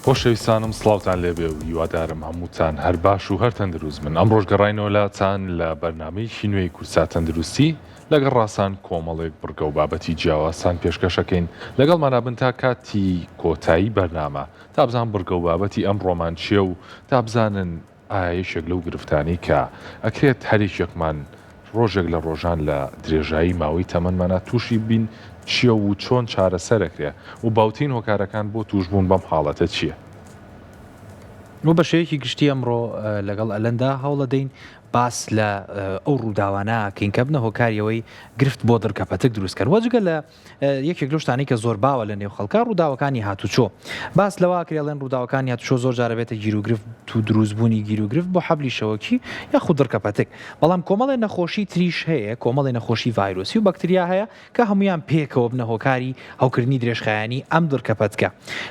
خۆشەویستانم سڵاوتان لێبێ و هیوادارم هەمووتان هەر باش و هەر تەندروست بن ئەمڕۆش گەڕاینەوە لاتان لە بەرنامەیەکی نوێی کوردسات تەندروستی لەگەڵ ڕاسان کۆمەڵێک بڕگە و بابەتی جیاوازتان پێشکەشەکەین لەگەڵمانا بن تا کاتی کۆتایی بەرنامە تا بزان بڕگە و بابەتی ئەمڕۆمان چیە و تا بزانن ئایا یەکێک لەو گرفتانەی کە ئەکرێت هەریەکێکمان ڕۆژێک لە ڕۆژان لە درێژایی ماوەی تەمەنمانا تووشی ببین چیە و چۆن چارەسەرەکرێ و باوترین هۆکارەکان بۆ تووشبوون بەم حاڵەتە چیە؟ و بە شێوەیەکی گشتی ئەمڕۆ لەگەڵ ئەلەندا هەوڵەدەین باس لە ئەو ڕووداوانە ئەکەین کە بنە هۆکاری ئەوەی گرفت بۆ دڕکەپەتک دروست کەن وە جگە لە یەکێک لەو شتانەی کە زۆر باوە لە نێو خەڵکا ڕووداوەکانی هاتوچۆ باس لەوە ئەکرێ ئەڵێن ڕووداوەکانی هاتوچۆ زۆر جار ئەبێتە گیروگرفت و دروستبوونی گیروگرفت بۆ حەبلی شەوەکی یاخود دڕکەپەتک بەڵام کۆمەڵێ نەخۆشی تریش هەیە کۆمەڵێ نەخۆشی ڤایرۆسی و بەکتریا هەیە کە هەموویان پێکەوە بنە هۆکاری هەوکردنی درێژخایەنی ئەم دڕکەپەتکە.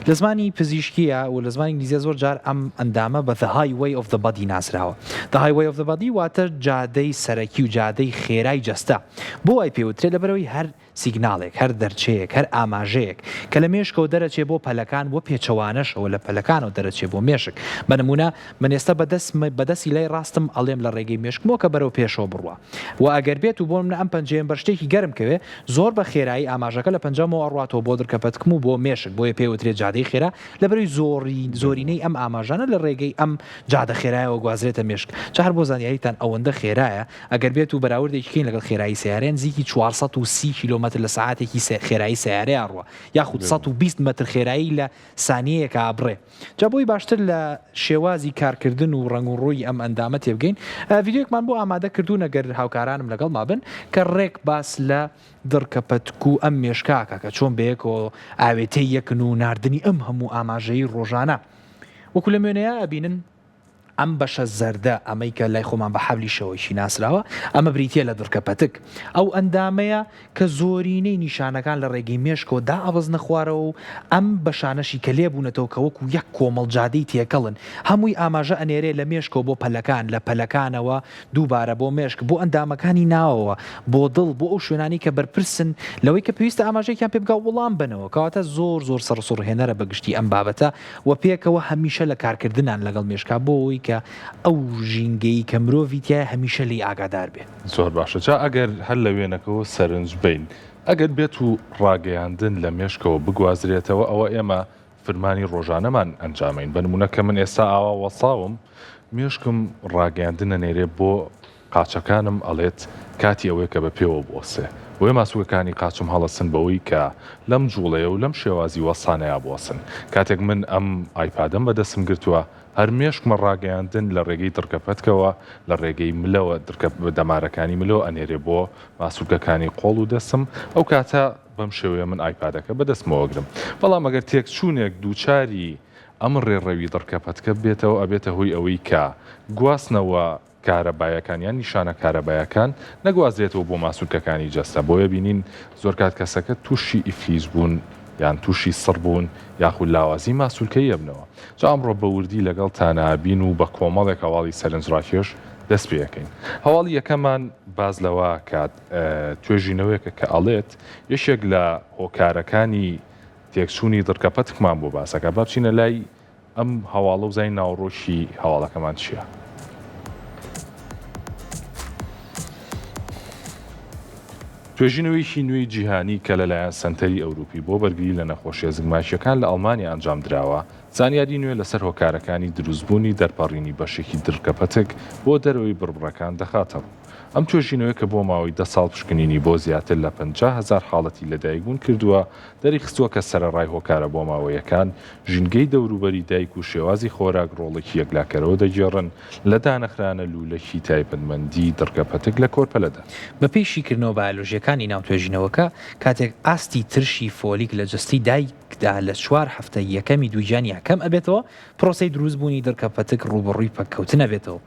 لە زمانی پزیشکییە و لە زمانی ئینگلیزیە زۆر جار ئەم ئەندامە بە The Highway of the Body ناسراوە. The Highway of the Body واتە جادەی سەرەکی و جادەی خێرای جەستە. بۆ وای پێ وترێ؟ لەبەرئەوەی هەر سیگناڵێک، هەر دەرچەیەک، هەر ئاماژەیەک کە لە مێشکەوە دەرەچێ بۆ پەلەکان و پێچەوانەشەوە لە پەلەکانەوە دەرەچێ بۆ مێشک. بە نموونە من ئێستا بە دەست بە دەستی لای ڕاستم ئەڵێم لە ڕێگەی مێشکمەوە کە بەرەو پێشەوە بڕوا. وە ئەگەر بێت و بۆ نمونە ئەم پەنجەیەم بەر شتێکی گەرم کەوێ زۆر بە خێرایی ئاماژەکە لە پەنجەمەوە ئەڕواتەوە بۆ دڕکە پەتکم و بۆ مێشک بۆیە پێی وترێ جادەی خێرا لەبەرەوەی زۆری زۆرینەی ئەم ئاماژانە لە ڕێگەی ئەم جادە خێرایەوە گوازرێتە مێشک جا هەر بۆ زانیاریتان ئەوەندە خێرایە ئەگەر بێت و بەراوردێکی کەین لەگەڵ خێرایی سەیارەیە نزیکی 430 کیلۆمەتر لە سەعاتێکی خێرایی سەیارەیە ئەڕوا یاخود 120 مەتر خێرایی لە سانیەیەکا ئەبڕێ. جا بۆی باشتر لە شێوازی کارکردن و ڕەنگ و ڕووی ئەم ئەندامە تێبگەین ڤیدیۆیەکمان بۆ ئامادە کردوون ئەگەر هاوکارانم لەگەڵما بن کە ڕێک باس لە دڕکە پەتک و ئەم مێشکە ئەکا کە چۆن بەیەکەوە ئاوێتەی یەکن و ناردنی ئەم هەموو ئاماژەی ڕۆژانە وەکو لەم وێنەیە ئەبینن. ئەم بەشە زەردە، ئەمەی کە لای خۆمان بە حەبلی شەوەکی ناسراوە، ئەمە بریتییە لە دڕکە پەتک. ئەو ئەندامەیە کە زۆرینەی نیشانەکان لە ڕێگەی مێشکەوە دائەبەزنە خوارەوە و ئەم بەشانەشی کە لێ بوونەتەوە کە وەکوو یەک کۆمەڵ جادەی تێکەڵن، هەمووی ئاماژە ئەنێرێ لە مێشکەوە بۆ پەلەکان، لە پەلەکانەوە دووبارە بۆ مێشک، بۆ ئەندامەکانی ناوەوە، بۆ دڵ، بۆ ئەو شوێنانەی کە بەرپرسن لەوەی کە پێویستە ئاماژەیەکیان پێ بگا و وڵام بەنەوە. کەواتە زۆر زۆر سەڕسوڕهێنەرە بە گشتی ئەم بابەتە و پێکەوە هەمیشە لە کارکردنان لەگەڵ مێشکا بۆ ئەوەی کە ئەو ژینگەی کە مرۆڤی تیایە هەمیشە لێی ئاگادار بێ. زۆر باشە جا ئەگەر هەر لە وێنەکەوە سەرنج بەین ئەگەر بێت و ڕاگەیاندن لە مێشکەوە بگوازرێتەوە ئەوە ئێمە فرمانی ڕۆژانەمان ئەنجامەین بە نمونە کە من ئێستا ئاوا وەساوم مێشکم ڕاگەیاندن ئەنێرێ بۆ قاچەکانم ئەڵێت کاتی ئەوەیە کە بە پێوە بوەسێ. بۆیە ماسولکەکانی قاچم هەڵەسن بەوەی کە لەم جوڵەیە و لەم شێوازی وەستانەیا بوەسن. کاتێک من ئەم ئایپادەم بە دەستم گرتوە، هەر مێشکمە ڕاگەیاندن لە ڕێگەی دڕکە پەتکەوە، لە ڕێگەی ملەوە، دڕکە دەمارەکانی ملەوە ئەنێرێ بۆ ماسولکەکانی قۆڵ و دەستم، ئەو کاتە بەم شێوەیە من ئایپادەکە بە دەستمەوە ئەگرم. بەڵام ئەگەر تێکچوونێک دووچاری ئەم ڕێڕەوی دڕکە پەتکە ببێتەوە ئەبێتە هۆی ئەوەی کە گواستنەوە کارەبایەکان یان نیشانە کارەبایەکان نەگوازرێتەوە بۆ ماسولکەکانی جەستە، بۆیە بینین زۆرکات کەسەکە توشی ئیفلیج بوون یان توشی سڕ بوون یاخود لاوازی ماسولکەیی ئەبنەوە. جا ئەمڕۆ بە وردی لەگەڵتانا ئەبین و بە کۆمەڵێک هەواڵی سەرنجڕاکێش دەست پێ ئەکەین. هەواڵی یەکەمان باس لەوە ئەکات توێژینەوەیەکە کە ئەڵێت یەکێک لە هۆکارەکانی تێکچوونی دڕکەپەتکمان بۆ باس ئەکات. با بچینە لای ئەم هەواڵە و بزانین ناوەڕۆکی هەواڵەکەمان چییە. توێژینەوەیەکی نوێی جیهانی کە لەلایەن سەنتەری ئەوروپی بۆ بەرگری لە نەخۆشیە زگماکییەکان لە ئەڵمانیا ئەنجامدراوە، زانیاری نوێ لەسەر هۆکارەکانی دروستبوونی دەرپەڕینی بەشێکی دڕکەپەتک بۆ دەرەوەی بڕبڕەکان دەخاتەڕوو. ئەم توێژینەوەیە کە بۆ ماوەی دە ساڵ پشکنینی بۆ زیاتر لە 50,000 حاڵەتی لەدایکبوون کردووە، دەریخستووە کە سەرەڕای هۆکارە بۆماوەیەکان، ژینگەی دەوروبەری دایک و شێوازی خۆراک ڕۆڵێکی یەکلاکەرەوە دەگێڕن لە دانەخرانە لوولەکی تایبەتمەندی دڕگەپەتک لە کۆرپەلەدا. بەپێی شیکردنەوە بایۆلۆژییەکانی ناو توێژینەوەکە، کاتێک ئاستی ترشی فۆلیک لە جەستەی دایکدا لە چوار هەفتەی یەکەمی دووگیانییا کەم ئەبێتەوە، پرۆسەی دروستبوونی دڕکەپەتک ڕووبەڕووی پەککەوتن ئەبێتەوە.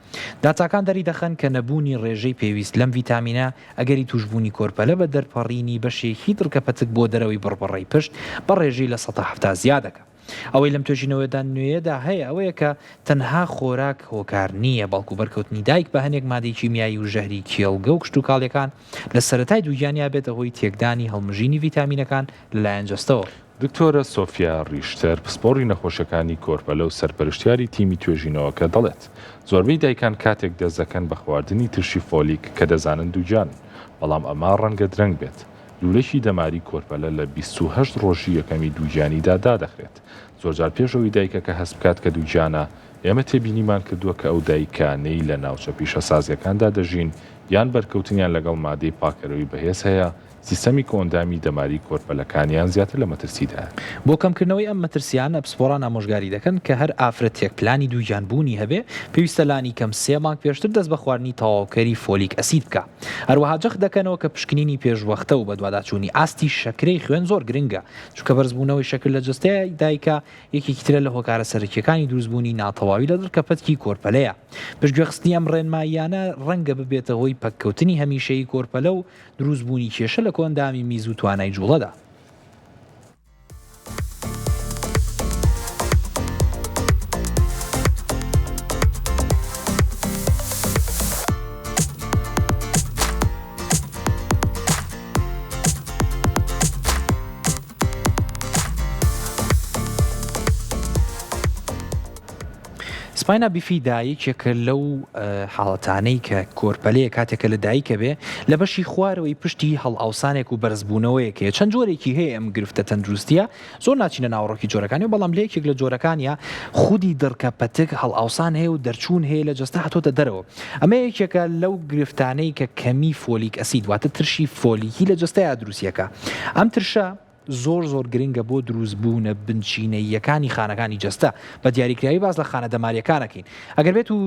داتاکان دەریدەخەن کە نەبوونی ڕێژەی پێویست لەم ڤیتامینە ئەگەری تووشبوونی کۆرپەلە بە دەرپەڕینی بەشێکی دڕکەپەتک بۆ دەرەوەی بڕبڕەی پشت بە ڕێژەی 70% زیاد دەکات. ئەوەی لەم توێژینەوەدا نوێیەدا هەیە ئەوەیە کە تەنها خۆراک هۆکار نییە، بەڵکو بەرکەوتنی دایک بە هەنێک مادەی کیمیایی و ژەهری کێڵگە و کشتوکاڵیەکان لە سەرەتای دووگیانیا بێتە هۆی تێکدانی هەڵمژینی ڤیتامینەکان لەلایەن جەستەوە. دکتۆرە سۆفیا ڕیشتەر، پسپۆڕی نەخۆشیەکانی کۆرپەلە و سەرپەرشتیاری تیمی توێژینەوەکە دەڵێت، زۆربەی دایکان کاتێک دەست دەکەن بە خواردنی ترشی فۆلیک کە دەزانن دووگیانن، بەڵام ئەمە ڕەنگە درەنگ بێت. لوولەکی دەماری کۆرپەلە لە 28 ڕۆژی یەکەمی دووگیانیدا دادەخرێت. زۆرجار پێش ئەوەی دایکەکە هەست بکات کە دووگیانە، ئێمە تێبینیمان کردووە کە ئەو دایکانەی لە ناوچە پیشەسازییەکاندا دەژین یان بەرکەوتنیان لەگەڵ مادەی پاکەرەوەی بەهێز هەیە، سیستەمی کۆئەندامی دەماری کۆرپەلەکانیان زیاتر لە مەترسیدایە. بۆ کەمکردنەوەی ئەم مەترسیانە، پسپۆڕان ئامۆژگاری دەکەن کە هەر ئافرەتێک پلانی دووگیان بوونی هەبێ، پێویستە لانی کەم سێ مانگ پێشتر دەست بە خواردنی تەواوکەری فۆلیک ئەسید بکا. هەروەها جەخت دەکەنەوە کە پشکنینی پێشوەختە و بەدواداچوونی ئاستی شەکرەی خوێن زۆر گرنگە، چونکە بەرزبوونەوەی شەکر لە جەستەی دایکە یەکێکی ترە لە هۆکارە سەرەکییەکانی دروستبوونی ناتەواوی لە دڕکەپەتکی کۆرپەلەیە. پشتگوێخستنی ئەم ڕێنماییانە ڕەنگە ببێتە هۆی پەککەوتنی هەمیشەیی کۆرپەلە و دروستبوونی کێشە لە کۆئەندامی میز و توانای جوڵەدا. Spina bifida یەکێکە لەو حاڵەتانەی کە کۆرپەلەیە کاتێکە لە دایکە بێ لە بەشی خوارەوەی پشتی هەڵئاوسانێک و بەرزبوونەوەیەک هەیە چەند جۆرێکی هەیە ئەم گرفتە تەندروستیە زۆر ناچینە ناوەڕۆکی جۆرەکانی بەڵام لە یەکێک لە جۆرەکانیا خودی دڕکە پەتک هەڵئاوسان هەیە و دەرچوون هەیە لە جەستە هاتۆتە دەرەوە ئەمە یەکێکە لەو گرفتانەی کە کەمی فۆلیک ئەسید واتە ترشی فۆلیکی لە جەستەیا دروستیەکە ئەم ترشە زۆر زۆر گرنگە بۆ دروستبوونە بنچینەییەکانی خانەکانی جەستە بە دیاریکراوی باس لە خانە دەماریەکان ئەکەین ئەگەر بێت و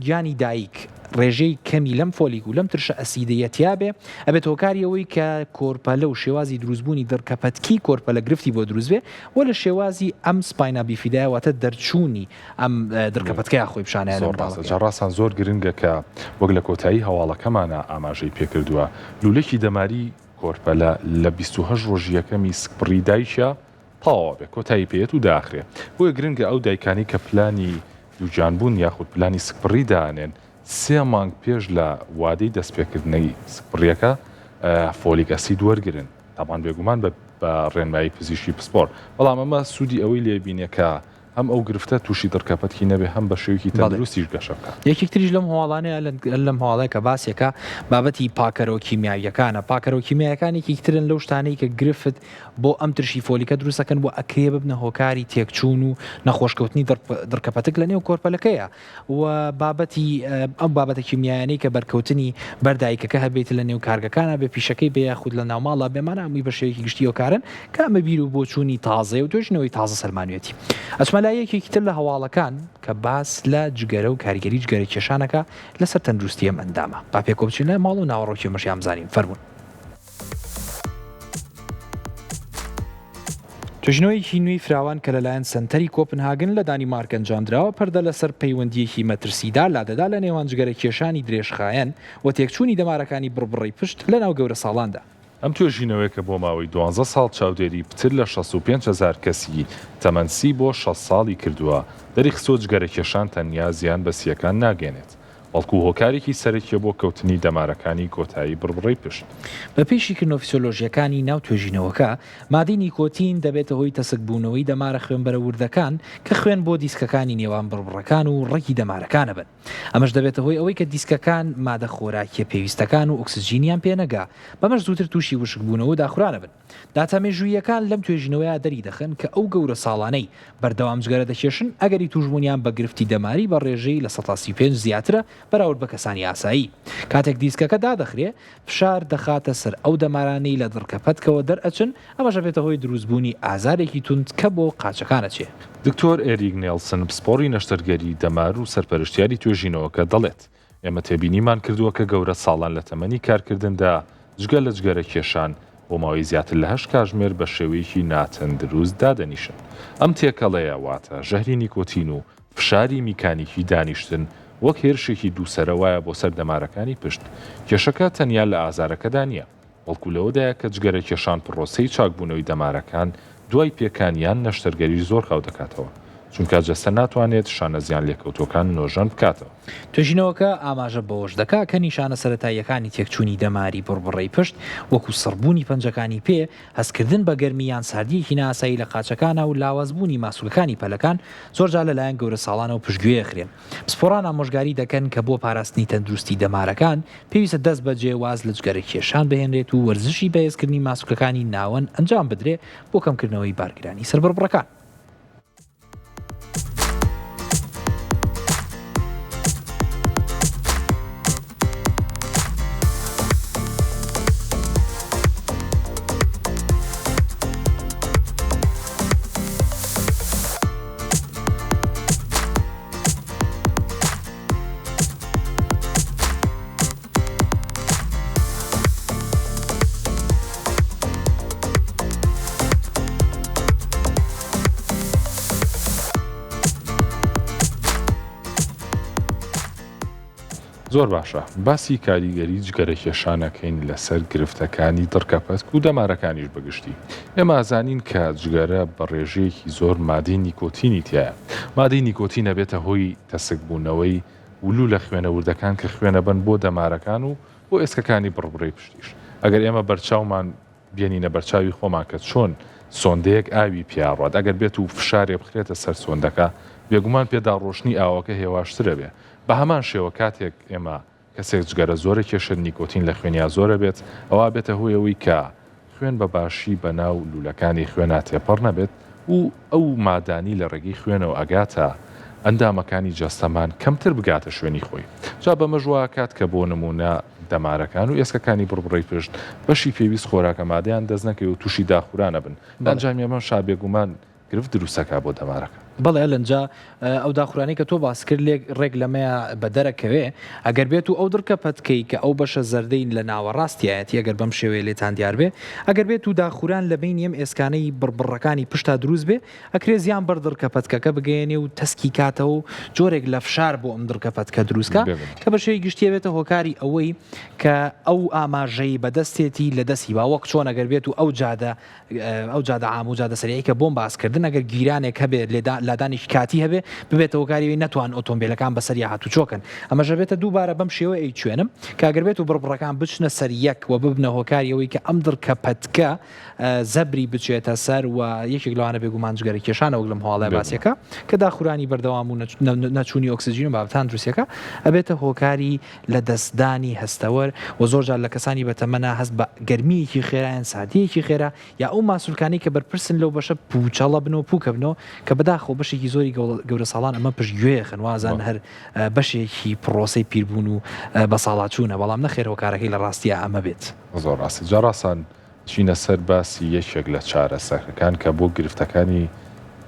گیانی دایک ڕێژەی کەمی لەم فۆلیک و لەم ترشە ئەسیدەیە تیابێ ئەبێت هۆکاری ئەوەی کە کۆرپەلە و شێوازی دروستبوونی دڕکەپەتکی کۆرپەلە گرفتی بۆ دروست بێ و لە شێوازی ئەم spina bifida یە واتە دەرچوونی ئەم دڕکەپەتکەیا خۆی پیشانەیە لە زۆر ڕاستە منداڵەکەیا. جا ڕاستان زۆر گرنگە کە وەک لە کۆتایی هەواڵەکەمانا ئاماژەی پێکردووە لولەکی دەماری کۆرپەلە لە 28 ڕۆژی یەکەمی سکپڕی دایکیا تەواو ئەبێ کۆتایی پێیەت و داخرێ بۆیە گرنگە ئەو دایکانەی کە پلانی دووگیان بوون یاخود پلانی سکپڕی دائەنێن سێ مانگ پێش لە وادەی دەستپێکردنەی سکپڕیەکە فۆلیک ئەسید وەرگرن تاوان بێگومان بە بە ڕێنمایی پزیشکی پسپۆر بەڵام ئەمە سوودی ئەوەی لێ بینێ کە هەم ئەو گرفتە تووشی دڕکەپەتکی نەبێ هەم بە شێوەیەکی بەڵێ. تەندروستیش گەشە بکات. یەکێک تریش لەم هەواڵانەیە لەم هەواڵەیە کە باسێکە بابەتی پاکەرەوە کیمیاویەکانە پاکەرەوە کیمیایەکان یەکێک ترن لەو شتانەی کە گرفت بۆ ئەم ترشی فۆلیکە دروست ئەکەن و ئەکرێ ببنە هۆکاری تێکچوون و نەخۆشکەوتنی دڕکەپەتک لە نێو کۆرپەلەکەیە و بابەتی ئەم بابەتە کیمیایانەی کە بەرکەوتنی بەر دایکەکە هەبێت لە نێو کارگەکانە بێ پیشەکەی بێ یاخود لە ناوماڵە بێمانە هەمووی بە شێوەیەکی گشتی هۆکارن کە ئەمە بیر و بۆچوونی تازەیە و توێژینەوەی تازە سەلمانوێتی ئەچمە لای یەکێکی تر لە هەواڵەکان کە باس لە جگەرە و کاریگەری جگەرە کێشانەکە لەسەر تەندروستی ئەم ئەندامە با پێکەوە بچین لای ماڵ و ناوەڕۆکی ئەمەشیان بزانین فەرموون. توێژینەوەیەکی نوێی فراوان کە لەلایەن سەنتەری کۆپنهاگن لە دانیمارک ئەنجامدراوە، پەردە لەسەر پەیوەندییەکی مەترسیدار لادەدا لە نێوان جگەرەکێشانی درێژخایەن و تێکچوونی دەمارەکانی بڕبڕەی پشت لەناو گەورەساڵاندا. ئەم توێژینەوەیە کە بۆ ماوەی دوانزە ساڵ چاودێری پتر لە 65 هەزار کەسی تەمەن سی بۆ 60 ساڵی کردووە، دەریخستووە جگەرەکێشان تەنیا زیان بە سییەکان ناگەیەنێت، بەڵکو هۆکارێکی سەرەکیە بۆ کەوتنی دەمارەکانی کۆتایی بڕبڕەی پشت. بەپێی شیکردنەوە فیسۆلۆژییەکانی ناو توێژینەوەکە، مادەی نیکۆتین دەبێتە هۆی تەسکبوونەوەی دەمارە خوێنبەرە وردەکان کە خوێن بۆ دیسکەکانی نێوان بڕبڕەکان و ڕەگی دەمارەکان ئەبەن. ئەمەش دەبێتە هۆی ئەوەی کە دیسکەکان مادە خۆراکییە پێویستەکان و ئۆکسجینیان پێ نەگا، بەمەش زووتر تووشی وشکبوونەوە و داخوران ئەبن. داتا مێژووییەکان لەم توێژینەوەیە دەریدەخەن کە ئەو گەورە ساڵانەی بەردەوام جگەرە دەکێشن ئەگەری تووشبوونیان بە گرفتی دەماری بە ڕێژەی 35% زیاترە بەراورد بە کەسانی ئاسایی. کاتێک دیسکەکە دادەخرێ فشار دەخاتە سەر ئەو دەمارانەی لە دڕکە پەتکەوە دەرئەچن، ئەمەش ئەبێتە هۆی دروستبوونی ئازارێکی توند کە بۆ قاچەکان ئەچێ. دکتۆر ئێریک نێڵسن پسپۆڕی نەشتەرگەری دەمار و سەرپەرشتیاری توێژینەوەکە دەڵێت، ئێمە تێبینیمان کردووە کە گەورە ساڵان لە تەمەنی کارکردندا جگە لە جگەرە کێشان بۆ ماوەی زیاتر لە هەشت کاژمێر بە شێوەیەکی ناتەندروست دادەنیشن. ئەم تێکەڵەیە، واتە ژەهری نیکۆتین و فشاری میکانیکی دانیشتن، وەک هێرشێکی دووسەرە وایە بۆ سەر دەمارەکانی پشت. کێشەکە تەنیا لە ئازارەکەدا نییە، بەڵکو لەوەدایە کە جگەرەکێشان پڕۆسەی چاکبوونەوەی دەمارەکان. دوای پێکان یان نەشتەرگەریش زۆر خاو دەکاتەوە، چونکا جەستە ناتوانێت شانە زیانلێکەوتووەکان نۆژەن بکاتەوە. توێژینەوەکە ئاماژە بەوەش دەکا کە نیشانە سەرەتاییەکانی تێکچوونی دەماری بڕبڕەی پشت وەکو سڕبوونی پەنجەکانی پێ، هەستکردن بە گەرمی یان ساردییەکی نائاسایی لە قاچەکانا و لاوازبوونی ماسولکەکانی پەلەکان زۆرجار لەلایەن گەورەساڵانەوە پشتگوێ ئەخرێن. پسپۆڕان ئامۆژگاری دەکەن کە بۆ پاراستنی تەندروستی دەمارەکان پێویستە دەست بەجێ واز لە جگەرە کێشان بهێنرێت و وەرزشی بەهێزکردنی ماسولکەکانی ناوەند ئەنجام بدرێ بۆ کەمکردنەوەی بارگرانی سەر بڕبڕەکان. زۆر باشە باسی کاریگەری جگەرەکێشان ئەکەین لەسەر گرفتەکانی دڕکەپەتک و دەمارەکانیش بەگشتی. ئێمە ئەزانین کە جگەرە بە ڕێژەیەکی زۆر مادەی نیکۆتینی تیایە. مادەی نیکۆتین ئەبێتە هۆی تەسکبوونەوەی ولوولە خوێنە وردەکان کە خوێن ئەبەن بۆ دەمارەکان و بۆ ئێسکەکانی بڕبڕەی پشتیش. ئەگەر ئێمە بەرچاومان بێنینە بەرچاوی خۆمان کە چۆن سۆندەیەک ئاوی پیا ڕوات ئەگەر بێت و فشارێ بخرێتە سەر سۆندەکە بێگومان پێداڕۆشتنی ئاوەکە هێواشترەبێ بە هەمان شێوە کاتێک ئێمە کەسێک جگەرە زۆرە کێشێت نیکۆتین لە خوێنیا زۆرە بێت ئەوا بێتە هۆی ئەوەی کە خوێن بە باشی بە ناو لوولەکانی خوێنا تێپەڕ نەبێت و ئەو مادانی لە ڕێگەی خوێنەوە ئەگاتە ئەندامەکانی جەستەمان کەمتر بگاتە شوێنی خۆی جا بەمەش وا ئەکات کە بۆ نموونە دەمارەکان و ئێسکەکانی بڕبڕەی پشت بەشی پێویست خۆراکە مادەیان دەست نەکەوێ و تووشی داخوران ئەبن لە ئەنجامی ئەمەشا بێگومان گرفت دروست ئەکا بۆ دەمارەکە. بەڵێ ئەلەن جا ئەو داخورانەی کە تۆ باست کرد لێک ڕێک لەمەیا بە دەرەکەوێ ئەگەر بێت و ئەو دڕکە پەتکەی کە ئەو بەشە زەردەی لە ناوەڕاستیایەتی ئەگەر بەم شێوەیە لێتان دیار بێ ئەگەر بێت و داخوران لە بەینی ئەم ئێسکانەی بڕبڕەکانی پشتا دروست بێ ئەکرێ زیان بەر دڕکە پەتکەکە بگەیەنێ و تەسکی کاتەوە و جۆرێک لە فشار بۆ ئەم دڕکە پەتکە دروست کا کە بە شێوەی گشتی ئەبێتە هۆکاری ئەوەی کە ئەو ئاماژەی بەدەستێتی لە دەستی با وەک چۆن ئەگەر بێت و ئەو جادە ئەو جادە عام و جادە سەریعی کە بۆم باس کردن ئەگەر گیرانێک هەبێ لێدا لادانێکی کاتی هەبێ ببێتە هۆکاری ئەوەی نەتوان ئۆتۆمبیلەکان بەسەریا هاتوچۆ کەن ئەمەش ئەبێتە دووبارە بەم شێوە ئەیچوێنم کە ئەگەر بێت و بڕبڕەکان بچنە سەر یەک و ببنە هۆکاری ئەوەی کە ئەم دڕکە پەتکە زەبری بچێتە سەر و یەکێک لەوانە بێگومان جگەرە کێشانە وەک لەم هەواڵە باسیەکە کە داخورانی بەردەوام و نەچوونی ئۆکسجین و بابەتان دروستەکە ئەبێتە هۆکاری لە دەستدانی هەستەوەر و زۆرجار لە کەسانی بەتەمەنا هەست بە گەرمییەکی خێرا یان ساردییەکی خێرا یا ئەو ماسولکانەی کە بەرپرسن لەو بەشە پووچەڵە بن و پووکەبنەوە کە بەداخەوە بەشێکی زۆری گەورەساڵان ئەمە پشتگوێ ئەخەن وازان هەر بەشێکی پڕۆسەی پیربوون و بەساڵاچوونە بەڵام نەخێر هۆکارەکەی لە ڕاستیا ئەمە بێت. زۆر ڕاستە جا ڕاسان بچینە سەر باسی یەکێک لە چارەسەرەکان کە بۆ گرفتەکانی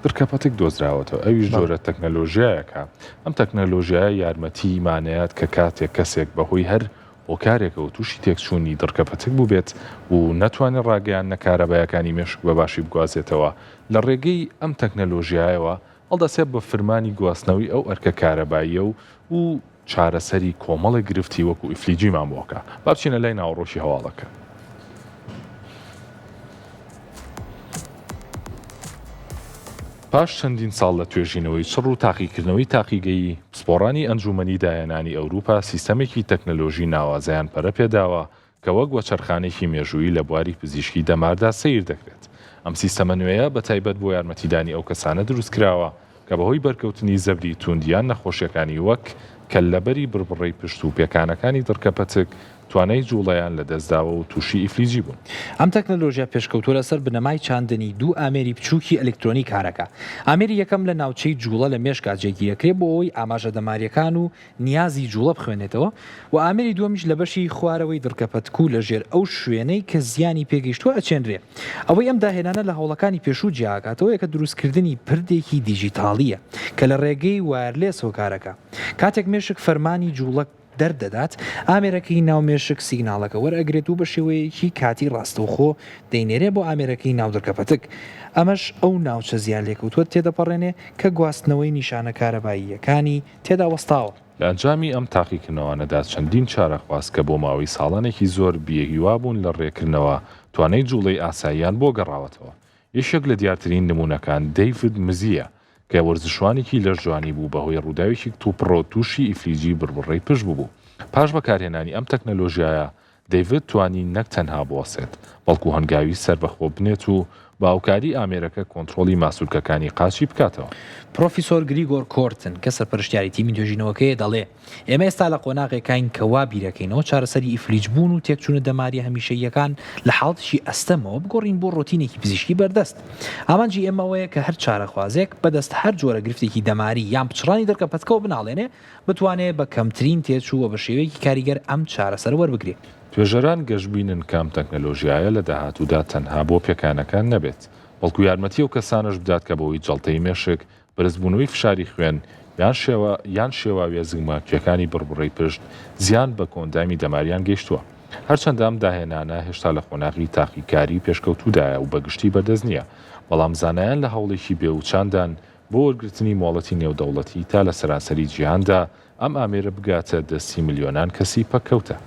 دڕکەپەتک دۆزراوەتەوە، ئەویش جۆرە تەکنەلۆژیایەکە، ئەم تەکنەلۆژیایە یارمەتیی مانەیات کە کاتێک کەسێک بەهۆی هەر هۆکارێکەوە تووشی تێکچوونی دڕکەپەتک بووبێت و نەتوانێت ڕاگەیاندنە کارەبایەکانی مێشک بە باشی بگوازێتەوە، لە ڕێگەی ئەم تەکنەلۆژیایەوە هەڵدەسێت بە فرمانی گواستنەوەی ئەو ئەرکە کارەباییە و و چارەسەری کۆمەڵێک گرفتی وەکو ئیفلیجیمان بۆ ئەکا. با بچینە لای ناوەڕۆکی هەواڵەکە. پاش چەندین ساڵ لە توێژینەوەی چڕ و تاقیکردنەوەی تاقیگەیی، پسپۆڕانی ئەنجوومەنی داهێنانی ئەوروپا سیستەمێکی تەکنەلۆژی ناوازەیان پەرە پێداوە کە وەک وەچەرخانێکی مێژوویی لە بواری پزیشکی دەماردا سەیر دەکرێت. ئەم سیستەمە نوێیە بە تایبەت بۆ یارمەتیدانی ئەو کەسانە دروستکراوە کە بەهۆی بەرکەوتنی زەبری توند یان نەخۆشیەکانی وەک کەللەبەری بڕبڕەی پشت و پێکانەکانی دڕکەپەتک توانای جوڵەیان لەدەستداوە و تووشی ئیفلیجی بوون. ئەم تەکنەلۆژیا پێشکەوتووە لەسەر بنەمای چاندنی دوو ئامێری بچووکی ئەلکترۆنی کارەکا. ئامێری یەکەم لە ناوچەی جوڵە لە مێشکا جێگیرەکرێ بۆ ئەوەی ئاماژە دەمارییەکان و نیازی جوڵە بخوێنێتەوە و ئامێری دووەمیش لە بەشی خوارەوەی دڕکەپەتک و لە ژێر ئەو شوێنەی کە زیانی پێگەیشتووە ئەچێنرێ. ئەوەی ئەم داهێنانە لە هەوڵەکانی پێشوو جیاکاتەوە کە دروستکردنی پردێکی دیجیتاڵییە کە لە ڕێگەی wireless ەوە کارەکا. کاتێک مێشک فەرمانی جوڵە دەردەدات، ئامێرەکەی ناو مێشک سیگناڵەکە وەرئەگرێت و بە شێوەیەکی کاتی ڕاستەوخۆ دەینێرێ بۆ ئامێرەکەی ناو دڕکەپەتک. ئەمەش ئەو ناوچە زیانلێکەوتووە تێدەپەڕێنێ کە گواستنەوەی نیشانە کارەباییەکانی تێدا وەستاوە. لە ئەنجامی ئەم تاقیکردنەوانەدا چەندین چارەخواز کە بۆ ماوەی ساڵانێکی زۆر بێهیوا بوون لە ڕێکردنەوە، توانای جوڵەی ئاساییان بۆ گەڕاوەتەوە. یەکێک لە دیارترین نموونەکان دەیڤد مزییە کە وەرزشوانێکی لەشجوانی بوو بەهۆی ڕووداوێکی کتوپڕەوە تووشی ئیفلیجی بڕبڕەی پشت ببوو. پاش بەکارهێنانی ئەم تەکنەلۆژیایە دەیڤد توانی نەک تەنها بوەستێت، بەڵکو هەنگاوی سەربەخۆ بنێت و بە هاوکاری ئامێرەکە کۆنترۆڵی ماسولکەکانی قاچی بکاتەوە. پرۆفیسۆر گریگۆر کۆرتن، کە سەرپەرشتیاری تیمی توێژینەوەکەیە دەڵێ، ئێمە ئێستا لە قۆناغێکاین کە وا بیرەکەینەوە چارەسەری ئیفلیجبوون و تێکچوونە دەمارییە هەمیشەییەکان لە حاڵەتێکی ئەستەمەوە بگۆڕین بۆ ڕۆتینێکی پزیشکی بەردەست. ئامانجی ئێمە ئەوەیە کە هەر چارەخوازێک بەدەست هەر جۆرە گرفتێکی دەماری یان پچڕانی دڕکەپەتکەوە بناڵێنێ، بتوانێ بە کەمترین تێچوو و بە شێوەیەکی کاریگەر ئەم چارەسەرە وەربگرێ. توێژەران گەشبینن کە ئەم تەکنەلۆژیایە لە داهاتوودا تەنها بۆ پێکانەکان نەبێت، بەڵکو یارمەتی ئەو کەسانەش بدات کە بەهۆی جەڵتەی مێشک، بەرزبوونەوەی فشاری خوێن، یان شێوە یان شێواویە زگماکییەکانی بڕبڕەی پشت زیان بە کۆئەندامی دەماریان گەیشتووە. هەرچەندە ئەم داهێنانە هێشتا لە قۆناغی تاقیکاریی پێشکەوتوودایە و بە گشتی بەردەست نییە، بەڵام زانایان لە هەوڵێکی بێوچاندان بۆ وەرگرتنی مۆڵەتی نێودەوڵەتی تا لە سەرانسەری جیهاندا ئەم ئامێرە بگاتە دەستی ملیۆنان کەسی پەککەوتە.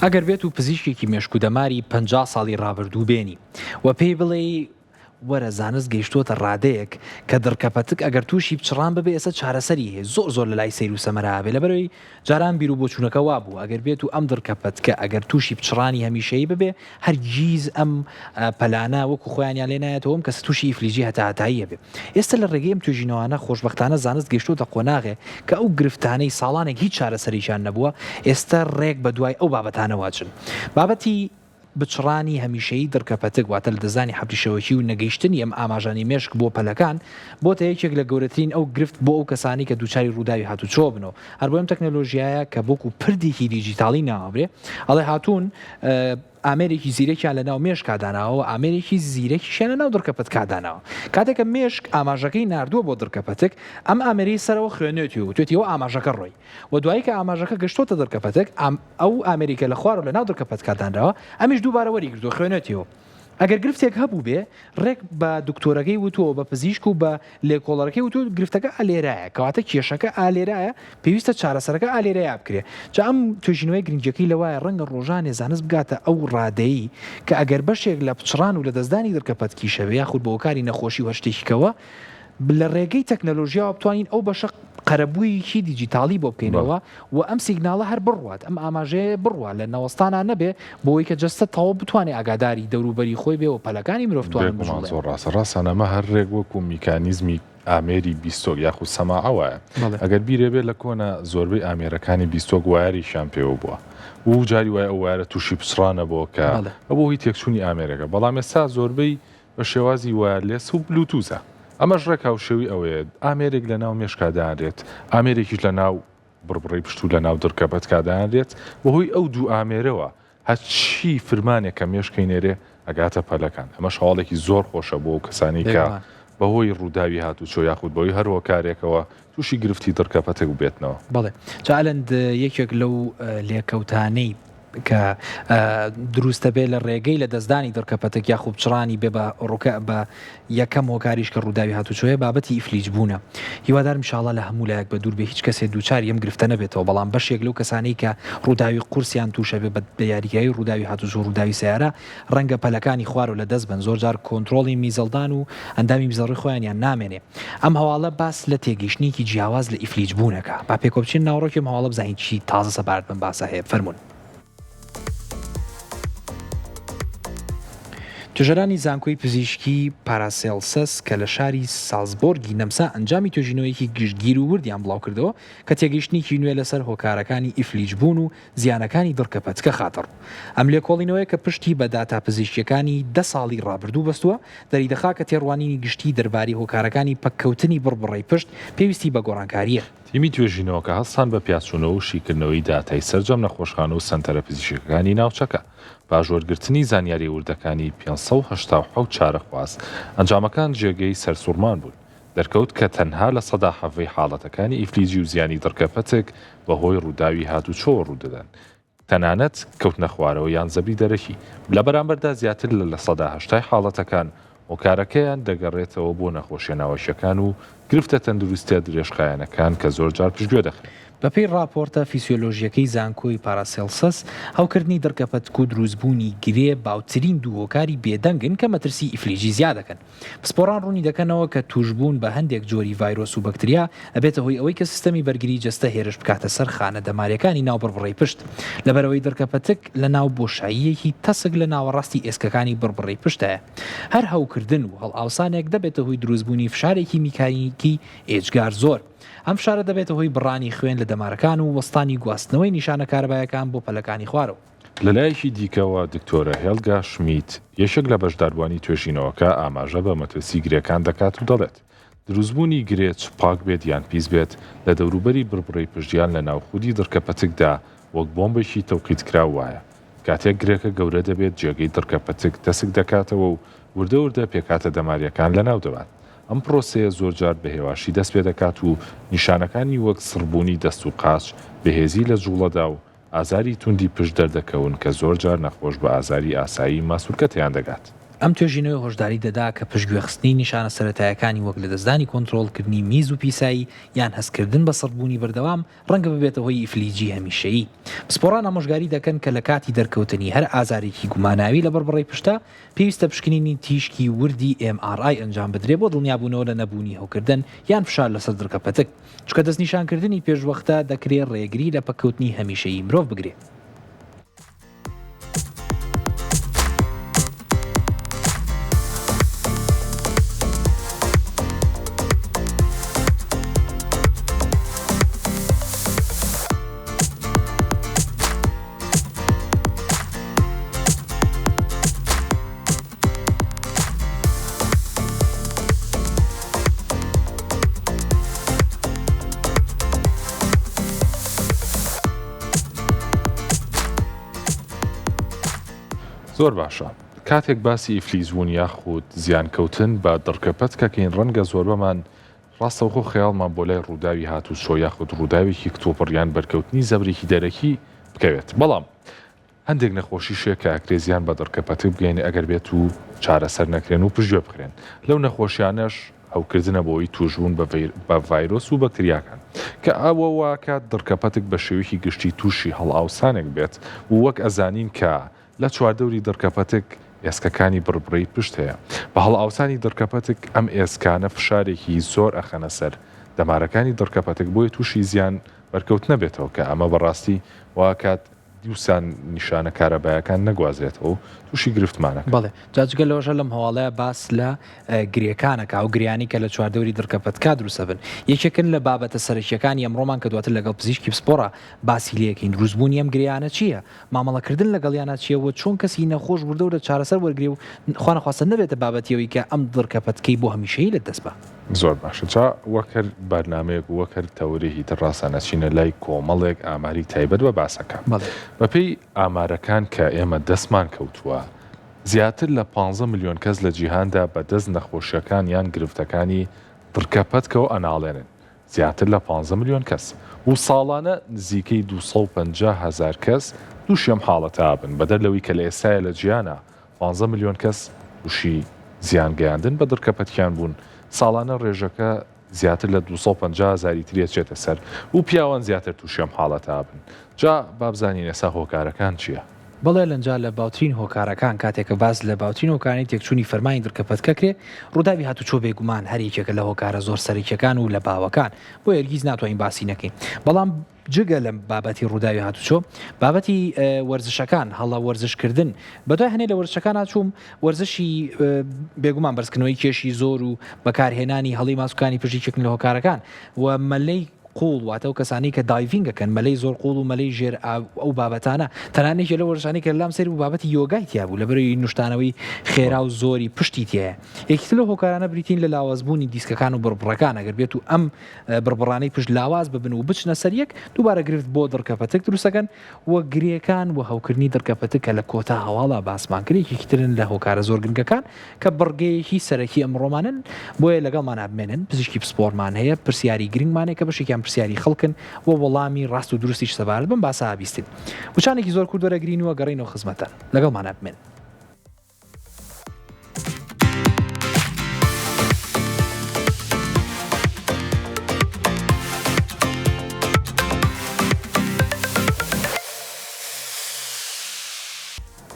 ئەگەر بێت و پزیشکێکی مێشک و دەماری 50 ساڵی ڕابردوو بێنی و پێی بڵێی وەرە زانست گەیشتۆتە ڕادەیەک کە دڕکەپەتک ئەگەر تووشی پچڕان ببێ ئێستا چارەسەری هەیە زۆر زۆر لەلای سەیر و سەمەرە ئەبێ لەبەرئەوەی جاران بیر و بۆچوونەکە وابوو ئەگەر بێت و ئەم دڕکەپەتکە ئەگەر تووشی پچڕانی هەمیشەیی ببێ هەرگیز ئەم پەلانە وەکو خۆیانیان لێ نایەتەوە ئەم کەسە تووشی ئیفلیجی هەتاهەتایی ئەبێ ئێستا لە ڕێگەی ئەم توێژینەوانە خۆشبەختانە زانست گەیشتۆتە قۆناغێ کە ئەو گرفتانەی ساڵانێک هیچ چارەسەرێکیان نەبووە ئێستا ڕێک بەدوای ئەو بابەتانەوە ئەچن بابەتی بچڕانی هەمیشەیی دڕکەپەتک، واتە لەدەستدانی حەبری شەوەکی و نەگەیشتنی ئەم ئاماژانەی مێشک بۆ پەلەکان، بۆتە یەکێک لە گەورەترین ئەو گرفت بۆ ئەو کەسانەی کە دووچاری ڕووداوی هاتوچۆ بن و هەر بۆ ئەم تەکنەلۆژیایە کە وەکو پردێکی دیجیتاڵی ناوەبرێ ئەڵێ هاتوون ئامێرێکی زیرەکیان لە ناو مێشکا داناوە و ئامێرێکی زیرەکیشیان لە ناو دڕکەپەتکا داناوە کاتێک کە مێشک ئاماژەکەی ناردووە بۆ دڕکەپەتک ئەم ئامێرەی سەرەوە خوێنێتی و وتوێتی ئەوە ئاماژەکە ڕۆی و دوایی کە ئاماژەکە گەشتۆتە دڕکەپەتک ئەو ئامێری کە لە خوارەوە لە ناو دڕکەپەتکا دانراوە ئەمیش دووبارە وەریگرتووە خوێنێتیەوە ئەگەر گرفتێک هەبووبێ ڕێک بە دکتۆرەکەی وتووە بە پزیشک و بە لێکۆڵەرەکەی وتووە گرفتەکە ئالێرایە کەواتە کێشەکە ئالێرایە پێویستە چارەسەرەکە ئالێرەیا بکرێ جا ئەم توێژینەوەی گرنگیەکەی لەوایە ڕەنگە ڕۆژانێ زانست بگاتە ئەو ڕادەی کە ئەگەر بەشێک لە پچڕان و لەدەستدانی دڕکەپەتکیش هەبێ یاخود بە هۆکاری نەخۆشی و هەر شتێکی کەوە لە ڕێگەی تەکنەلۆژیاوە بتوانین ئەو بەشە قەرەبوویەکی دیجیتاڵی بۆ بکەینەوە و ئەم سیگناڵە هەر بڕوات، ئەم ئاماژەیە بڕوا، لە نەوەستانا نەبێ، بۆ ئەوەی کە جەستە تەواو بتوانێ ئاگاداری دەوروبەری خۆی بێ و پەلەکانی مرۆڤ بتوانن بێگومان بجوڵێن. زۆر ڕاستە. ڕاستان ئەمە هەر ڕێک وەکوو میکانیزمی ئامێری بیستۆک یاخود سەماعە وایە. بەڵێ. ئەگەر بیرێ بێ لە کۆنا زۆربەی ئامێرەکانی بیستۆک وایەرێکیان پێوە بووە و جاری وایە ئەو وایەرە تووشی پچڕانە بۆ کە بەڵێ. بەبووە هۆی تێکچوونی ئامێرەکە. بەڵام ئێستا زۆربەی بە شێوازی وایەرلێس و بلوتوزە. ئەمەش ڕێک هاوشێوەی ئەوەیە ئامێرێک لە ناو مێشکا دانرێت، ئامێرێکیش لە ناو بڕبڕەی پشت و لە ناو دڕکەپەتکا دانرێت، بەهۆی ئەو دوو ئامێرەوە هەرچی فرمانێک کە مێشک ئەینێرێ ئەگاتە پەلەکان. ئەمەش هەواڵێکی زۆر خۆشە بۆ ئەو کەسانەی کە بێگومان. بەهۆی ڕووداوی هاتوچۆ یاخود بەهۆی هەر هۆکارێکەوە تووشی گرفتی دڕکەپەتک ببێتنەوە. بەڵێ جا ئەلەند یەکێک لەو لێکەوتانەی کە دروست دەبێت لە ڕێگەی لە دەستدانی دڕکەپەتک یاخود پچڕانی بێ بە ڕوکە بە یەکەم هۆکاریش کە ڕووداوی هاتوچۆیە بابەتی ئیفلیج بوونە هیوادارم ئینشاڵا لە هەموو لایەک بە دوور بێ هیچ کەسێ دووچاری ئەم گرفتە نەبێتەوە بەڵام بەشێک لەو کەسانەی کە ڕووداوی قورسیان تووشە بێ بە یاریگایی ڕووداوی هاتوچۆ ڕووداوی سەیارە ڕەنگە پەلەکانی خوارەوە لە دەست بەن زۆرجار کۆنترۆڵی میزەڵدان و ئەندامی میزەڵڕی خۆیانیان نامێنێ ئەم هەواڵە باس لە تێگەیشتنێکی جیاواز لە ئیفلیج بوونەکە با پێکەوە بچینە ناوەڕۆکی ئەم هەواڵە بزانین چی تازە سەبارەت بەم باسە هەیە فەرموون. توێژەرانی زانکۆی پزیشکی پاراسێڵسەس کە لە شاری سالزبۆرگی نەمسا ئەنجامی توێژینەوەیەکی گشتگیر و وردیان بڵاوکردەوە کە تێگەیشتنێکی نوێ لەسەر هۆکارەکانی ئیفلیجبوون و زیانەکانی دڕکەپەتکە خاتەڕوو. ئەم لێکۆڵینەوەیە کە پشتی بە داتا پزیشکییەکانی دە ساڵی ڕابردوو بەستووە، دەریدەخا کە تێڕوانینی گشتی دەربارەی هۆکارەکانی پەککەوتنی بڕبڕەی پشت پێویستی بە گۆڕانکارییە. تیمی توێژینەوەکە هەستان بە پیاچوونەوە و شیکردنەوەی داتای سەرجەم نەخۆشخانە و سەنتەرە پزیشکەکانی ناوچەکە، پاش وەرگرتنی زانیارییە وردەکانی 587 چارەخواز، ئەنجامەکان جێگەی سەرسوڕمان بوون. دەرکەوت کە تەنها 17% ی حاڵەتەکانی ئیفلیجی و زیانی دڕکەپەتک بەهۆی ڕووداوی هاتوچۆوە ڕوودەدەن، تەنانەت کەوتنەخوارەوە یان زەبری دەرەکی. لە بەرامبەردا زیاتر لە 80% ی حاڵەتەکان هۆکارەکەیان دەگەڕێتەوە بۆ نەخۆشیە ناوەکیەکان و گرفتە تەندروستیە درێژخایەنەکان کە زۆرجار پشتگوێ دەخرێن. بەپێی ڕاپۆرتە فیسیۆلۆژییەکەی زانکۆی پاراسێڵسەس، هەوکردنی دڕکەپەتک و دروستبوونی گرێ باوترین دوو هۆکاری بێدەنگن کە مەترسی ئیفلیجی زیادەکەن. پسپۆڕان ڕوونی دەکەنەوە کە تووشبوون بە هەندێک جۆری ڤایرۆس و بەکتریا ئەبێتە هۆی ئەوەی کە سیستەمی بەرگری جەستە هێرش بکاتە سەر خانە دەماریەکانی ناو بڕبڕەی پشت لەبەرئەوەی دڕکەپەتک لە ناو بۆشاییەکی تەسک لە ناوەڕاستی ئێسکەکانی بڕبڕەی پشتایە هەر هەوکردن و هەڵئاوسانێک دەبێتە هۆی دروستبوونی فشارێکی میکانیکی ئێجگار زۆر ئەم فشارە دەبێتە هۆی بڕانی خوێن لە دەمارەکان و وەستانی گواستنەوەی نیشانە کارەبایەکان بۆ پەلەکانی خوارەوە. لەلایەکی دیکەوە، دکتۆرە هێلگا شمیت، یەکێک لە بەشداربووانی توێژینەوەکە ئاماژە بە مەترسی گرێکان دەکات و دەڵێت، دروستبوونی گرێ چ پاک بێت یان پیس بێت، لە دەوروبەری بڕبڕەی پشت یان لە ناو خودی دڕکەپەتکدا وەک بۆمبێکی تەوقیتکراو وایە. کاتێک گرێکە گەورە دەبێت جێگەی دڕکەپەتک تەسک دەکاتەوە و وردە وردە پێکهاتە دەمارییەکان لەناو دەبات. ئەم پرۆسەیە زۆرجار بە هێواشی دەست پێدەکات و نیشانەکانی وەک سڕبوونی دەست و قاچ، بێهێزی لە جوڵەدا و ئازاری توندی پشت دەردەکەون کە زۆرجار نەخۆش بە ئازاری ئاسایی ماسولکە تێیان دەگات. ئەم توێژینەوە هۆشداری دەدا کە پشتگوێخستنی نیشانە سەرەتایەکانی وەک لەدەستدانی کۆنترۆڵکردنی میز و پیسایی یان هەستکردن بە سڕبوونی بەردەوام ڕەنگە ببێتە هۆی ئیفلیجی هەمیشەیی. پسپۆڕان ئامۆژگاری دەکەن کە لە کاتی دەرکەوتنی هەر ئازارێکی گوماناوی لە بڕبڕەی پشتە، پێویستە پشکنینی تیشکی وردی MRI ئەنجام بدرێت بۆ دڵنیابوونەوە لە نەبوونی هەوکردن یان فشار لەسەر دڕکەپەتک. چونکە دەستنیشانکردنی پێشوەختە دەکرێ ڕێگری لە پەککەوتنی هەمیشەیی مرۆڤ بگرێ. زۆر باشە کاتێک باسی ئیفلیجبوون یاخود زیانکەوتن بە دڕکەپەتکەکەین ڕەنگە زۆربەمان ڕاستەوخۆ خەیاڵمان بۆ لای ڕووداوی هاتوچۆ یاخود ڕووداوێکی کتوپڕ یان بەرکەوتنی زەبرێکی دەرەکی بکەوێت بەڵام هەندێک نەخۆشیش هەیە کە ئەکرێ زیان بە دڕکە پەتک بگەیەنێ ئەگەر بێت و چارەسەر نەکرێن و پشتگوێ بخرێن. لەو نەخۆشیانەش هەوکردنە بۆی تووشبوون بە ڤایرۆس و بەکتریاکان کە ئەوە واکات دڕکە پەتک بە شێوەیەکی گشتی تووشی هەڵئاوسانێک بێت و وەک ئەزانین کە لە چواردەوری دڕکە پەتک ئێسکەکانی بڕبڕەی پشت هەیە. بە هەڵئاوسانی دڕکە پەتک ئەم ئێسکانە فشارێکی زۆر ئەخەنە سەر دەمارەکانی دڕکە پەتک بۆیە تووشی زیان بەرکەوتنە بێتەوە کە ئەمە بەڕاستی واکات دیسان نیشانە کارەبایەکان نەگوازرێتەوە و تووشی گرفتمان ئەکات. بەڵێ جا جگە لەوەش هەر لەم هەواڵەیا باس لە گرێکان ئەکا ئەو گرێیانەی کە لە چواردەوری دڕکەپەتکا دروست ئەبن یەکێکن لە بابەتە سەرەکییەکانی ئەمڕۆمان کە دواتر لەگەڵ پزیشکی پسپۆڕا باسی لێ ئەکەین دروستبوونی ئەم گرێیانە چییە مامەڵەکردن لەگەڵیانا چییە و چۆن کەسی نەخۆش وردە وردە چارەسەر وەرگرێ و خوانەخواستە نەبێتە بابەتی ئەوەی کە ئەم دڕکەپەتکەی بۆ هەمیشەیی لە دەست با. زۆر باشە جا وەک هەر بەرنامەیەک و وەک هەر تەوەرێکی تر ڕاستە نەچینە لای کۆمەڵێک ئاماری تایبەت بە باسەکە. بەڵێ. بەپێی ئامارەکان کە ئێمە دەستمان کەوتووە زیاتر لە پانزە ملیۆن کەس لە جیهاندا بە دەست نەخۆشیەکان یان گرفتەکانی دڕکەپەتکەوە ئەناڵێنن زیاتر لە پانزە ملیۆن کەس و ساڵانە نزیکەی 250 هەزار کەس تووشی ئەم حاڵەتە ئەبن بەدەر لەوەی کە لە ئێستایا لە جیهانا پانزە ملیۆن کەس تووشی زیان گەیاندن بە دڕکەپەتکیان بوون، ساڵانە ڕێژەکە زیاتر لە 250 هەزاری تری ئەچێتە سەر و پیاوان زیاتر تووشی ئەم حاڵەتە ئەبن. جا با بزانین ئێستا هۆکارەکان چییە؟ بەڵێ لەنجا لە باوترین هۆکارەکان کاتێک کە باس لە باوترین هۆکارانی تێکچوونی فەرمانی دڕکەپەتکە کرێ ڕووداوی هاتوچۆ بێگومان هەر یەکێکە لە هۆکارە زۆر سەرەکیەکان و لە باوەکان بۆیە هەرگیز ناتوانین باسی نەکەین بەڵام جگە لە بابەتی ڕووداوی هاتوچۆ بابەتی وەرزشەکان هەڵە وەرزشکردن بەدوای هەنێ لە وەرزشەکان چووم وەرزشی بێگومان بەرزکردنەوەی کێشی زۆر و بەکارهێنانی هەڵی ماسوکانی پشت یەکێکن لە هۆکارەکان و مەلەی قوڵ واتە ئەو کەسانەی کە diving ئەکەن مەلەی زۆر قوڵ و مەلەی ژێر ئاو ئەو بابەتانە تەنانەت یەکێ لەو وەرزشانەی کە لام سەیر بوو بابەتی یۆگای تیا بوو لەبەرەوەی نوشتانەوەی خێرا و زۆری پشتی تیایە یەکێکی لەو هۆکارانە بریتین لە لاوازبوونی دیسکەکان و بڕبڕەکان ئەگەر بێت و ئەم بڕبڕانەی پشت لاواز ببن و بچنە سەر یەک دووبارە گرفت بۆ دڕکەپەتک دروستەکەن و گرێکان و هەوکردنی دڕکەپەتک کە لە کۆتا هەواڵا باسمان کرد یەکێکی ترن لە هۆکارە زۆر گرنگەکان کە بڕگەیەکی سەرەکی ئەمڕۆمانن بۆیە لەگەڵمانا بمێنن پزیشکی پسپۆڕمان هەیە پرسیاری گرنگمان هەیە کە بەشێکیان پرسیاری خەڵکن و وەڵامی ڕاست و دروستیش سەبارەت بەم باسە ئەبیستین وچانێکی زۆر کورت وەرەگرین و ئەگەڕێینەوە خزمەتتان لەگەڵمانا بمێنن.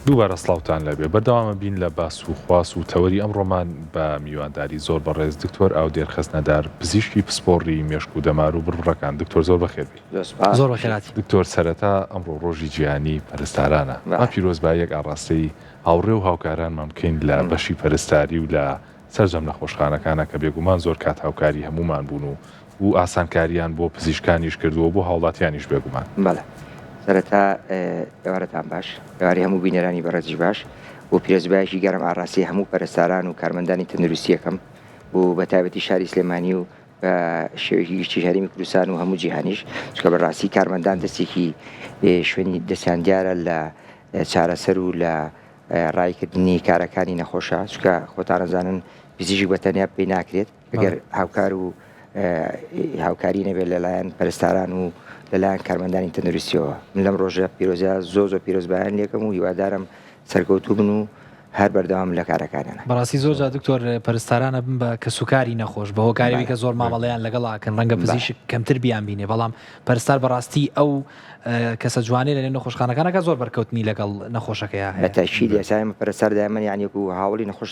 دووبارە سڵاوتان لێبێ بەردەوامە بین لە باس و خواس و تەوەری ئەمڕۆمان بە میوانداری زۆر بەڕێز دکتۆر ئاودێر خەزنەدار پزیشکی پسپۆڕی مێشک و دەمار و بڕبڕەکان دکتۆر زۆر بەخێر بێی. زۆر سوپاس. زۆر بەخێرهاتی. دکتۆر سەرەتا ئەمڕۆ ڕۆژی جیهانی پەرستارانە با پیرۆزباییەک ئاڕاستەی هاوڕێ و هاوکارانمان بکەین لە بەشی پەرستاری و لە سەرجەم نەخۆشخانەکانە کە بێگومان زۆر کات هاوکاری هەموومان بوون و و ئاسانکاریان بۆ پزیشکانیش کردووە و بۆ هاوڵاتیانیش بێگومان. بەڵێ سەرەتا ئێوارەتان باش، ئێوارەی هەموو بینەرانی بەڕێزیش باش و پیرۆزبایەکی گەرم ئاڕاستەی هەموو پەرستاران و کارمەندانی تەندروستی ئەکەم و بە تایبەتی شاری سلێمانی و بە شێوەیەکی گشتیش هەرێمی کوردستان و هەموو جیهانیش، چونکە بەڕاستی کارمەندان دەستێکی شوێنی دەستیان دیارە لە چارەسەر و لە ڕایکردنی کارەکانی نەخۆشە، چونکە خۆتان ئەزانن پزیشک بە تەنیا پێی ناکرێت ئەگەر هاوکار و هاوکاری نەبێت لەلایەن پەرستاران و لەلایەن کارمەندانی تەندروستیەوە. من لەم ڕۆژە پیرۆزە زۆر زۆر پیرۆزبایان لێکەم و هیوادارم سەرکەوتوو بن و هەر بەردەوام لە کارەکانیان. بەڕاستی زۆر جار دکتۆر پەرستاران ئەبن بە کەسوکاری نەخۆش بە هۆکاری ئەوەی کە زۆر مامەڵەیان لەگەڵ ئەکەن ڕەنگە پزیشک کەمتر بیانبینێ بەڵام پەرستار بەڕاستی ئەو کەسە جوانەی لەنێو نەخۆشخانەکانە کە زۆر بەرکەوتنی لەگەڵ نەخۆشەکەیا هەیە. بە تەئکید ئێستا ئێمە پەرستار دایمەن یانی وەکو هاوەڵی نەخۆش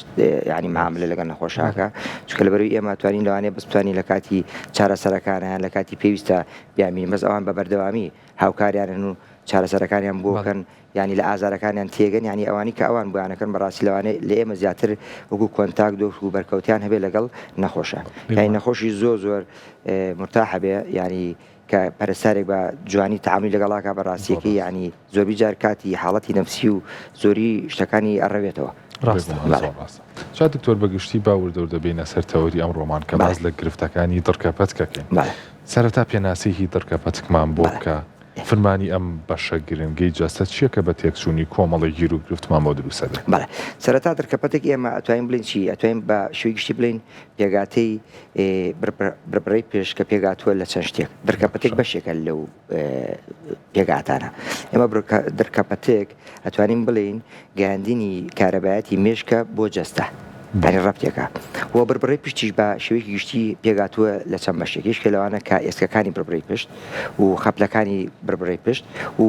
یانی معاملە لەگەڵ نەخۆشاکە چونکە لەبەرئەوەی ئێمە توانین لەوانەیە بەس بتوانین لە کاتی چارەسەرەکانە یان لە کاتی پێویستە بیانبینین بەس ئەوان بە بەردەوامی هاوکاریانن و چارەسەرەکانیان بۆ کەن یانی لە ئازارەکانیان تێگەن یانی ئەوانی کە ئەوان بۆیانەکەن بەڕاستی لەوانەیە لە ئێمە زیاتر وەکو contact دۆخ و بەرکەوتیان هەبێ لەگەڵ نەخۆشە یانی نەخۆشی زۆر زۆر مرتاحە بێ یانی کە پەرستارێک بە جوانی تەعامولی لەگەڵا کا بە ڕاستیەکەی یانی زۆربی جار کاتی حاڵەتی نەفسی و زۆری شتەکانی ئەڕەوێتەوە. ڕاستە زۆر ڕاستە. جا دکتۆر بە گشتی با وردە وردە بێینە سەر تەوەری ئەمڕۆمان کە باس لە گرفتەکانی دڕکەپەتک ئەکەین. سەرەتا پێناسەیەکی دڕکەپەتکمان بۆ بکە، فرمانی ئەم بەشە گرنگەی جەستە چییە کە بە تێکچوونی کۆمەڵێک گیروگرفتمان بۆ دروست ئەبێ؟ بەڵێ سەرەتا دڕکەپەتک ئێمە ئەتوانین بڵێین چی؟ ئەتوانین بە شێوەی گشتی بڵێین پێکهاتەی بڕبڕەی پشت کە پێکهاتووە لە چەند شتێک دڕکەپەتێک بەشێکە لەو پێکهاتانە ئێمە دڕکەپەتێک ئەتوانین بڵێین گەیاندنی کارەبایەتی مێشکە بۆ جەستە یانی ڕەبتێکە و بڕبڕەی پشتیش بە شێوەیەکی گشتی پێکهاتووە لە چەند بەشێک یەکێک لەوانە کە ئێسکەکانی بڕبڕەی پشت و خەپلەکانی بڕبڕەی پشت و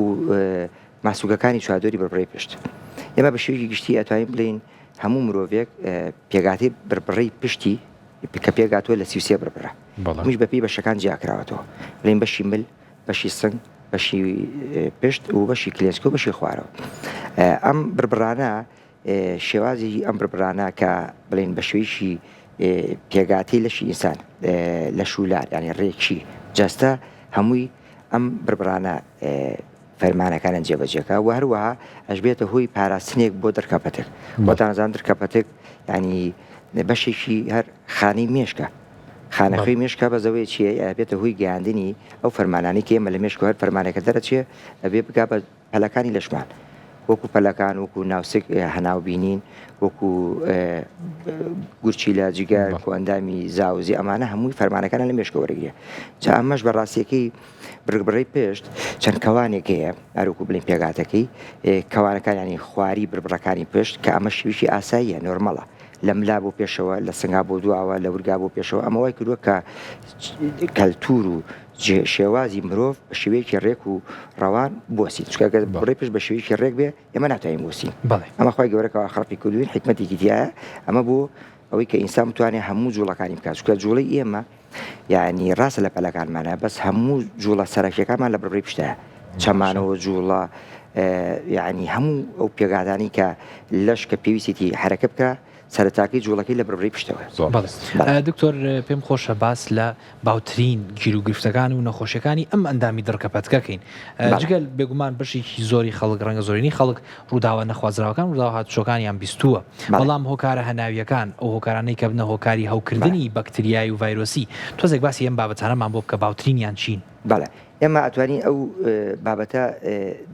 ماسوولکەکانی چواردەوری بڕبڕەی پشت ئێمە بە شێوەیەکی گشتی ئەتوانین بڵێین هەموو مرۆڤێک پێکهاتەی بڕبڕەی پشتی کە پێکهاتووە لە 33 بڕبڕە هەمووش بەپێی بەشەکان جیاکراوەتەوە بڵێین بەشی مل بەشی سنگ بەشی پشت و بەشی کلێنچکە و بەشی خوارەوە ئەم بڕبڕانە شێوازی ئەم بڕبڕانە کە بڵێن بە شێوەیەکی پێکهاتەی لەشی ئینسان لەش و لار یانی ڕێکی جەستە هەمووی ئەم بڕبڕانە فەرمانەکانیان جێبەجێکا و هەروەها ئەشبێتە هۆی پاراستنێک بۆ دڕکەپەتک خۆتان ئەزان دڕکەپەتک ینی بەشێکی هەر خانەی مێشکە خانەخوێی مێشکە بەزەوەی چیە ئەبێتە هۆی گەیاندنی ئەو فەرمانانی کە ئێمە لە مێشک و هەر فەرمانێکە دەرەچێ ئەبێ بگا بە پەلەکانی لەشمان وەکو پەلەکان وەکو ناوسک هەناو بینین وەکو گورچیلە جگەر کۆئەندامی زاوزی ئەمانە هەمووی فەرمانەکانە لە مێشکە وەرەگرێ جا ئەمەش بە ڕاستیەکەی بڕبڕەی پشت چەند کەوانێک هەیە هەروەکو بڵێین پێکهاتەکەی کەوانەکان یانی خواری بڕبڕەکانی پشت کە ئەمە شێوەیەکی ئاساییە نۆرمەڵە لە ملا بۆ پێشەوە لە سنگا بۆ دواوە لە ورگا بۆ پێشەوە ئەمە وای کردووە کە کەلتور و. شێوازی مرۆڤ بە شێوەیەکی ڕێک و ڕەوان بوەسیت چونکە گەر بڕبڕەی پشت بە شێوەیەکی ڕێک بێ ئێمە ناتوانین بوەسین ئەمە خوای گەورە کەوا خەڵقی کردوین حیکمەتێکی تیایە ئەمە بۆ ئەوەی کە ئینسان بتوانێت هەموو جوڵەکانی بکات چونکە جوڵەی ئێمە یعنی ڕاستە لە پەلەکانمانە بەس هەموو جوڵە سەرەکیەکانمان لە بڕبڕەی پشتە چەمانەوە جوڵە یعنی هەموو ئەو پێگادانی کە لەش کە پێویستێتی حرەکە بکە سەرەتاکەی جوڵەکەی لە بڕبڕەی پشتەوەیە. بەڵێ دکتۆر پێم خۆشە باس لە باوترین گیروگرفتەکان و نەخۆشیەکانی ئەم ئەندامی دڕکە پەتکە کەین جگە بێگومان بەشێکی زۆری خەڵک ڕەنگە زۆرینەی خەڵک ڕووداوە نەخوازراوەکان ڕووداوە هاتوچۆکانیان بیستووە بەڵام هۆکارە هەناویەکان ئەو هۆکارانەی کە بنە هۆکاری هەوکردنی بەکتریای و ڤایرۆسی تۆزێک باسی ئەم بابەتانەمان بۆ بکە باوترینیان چین؟ بەڵێ ئێمە ئەتوانین ئەو بابەتە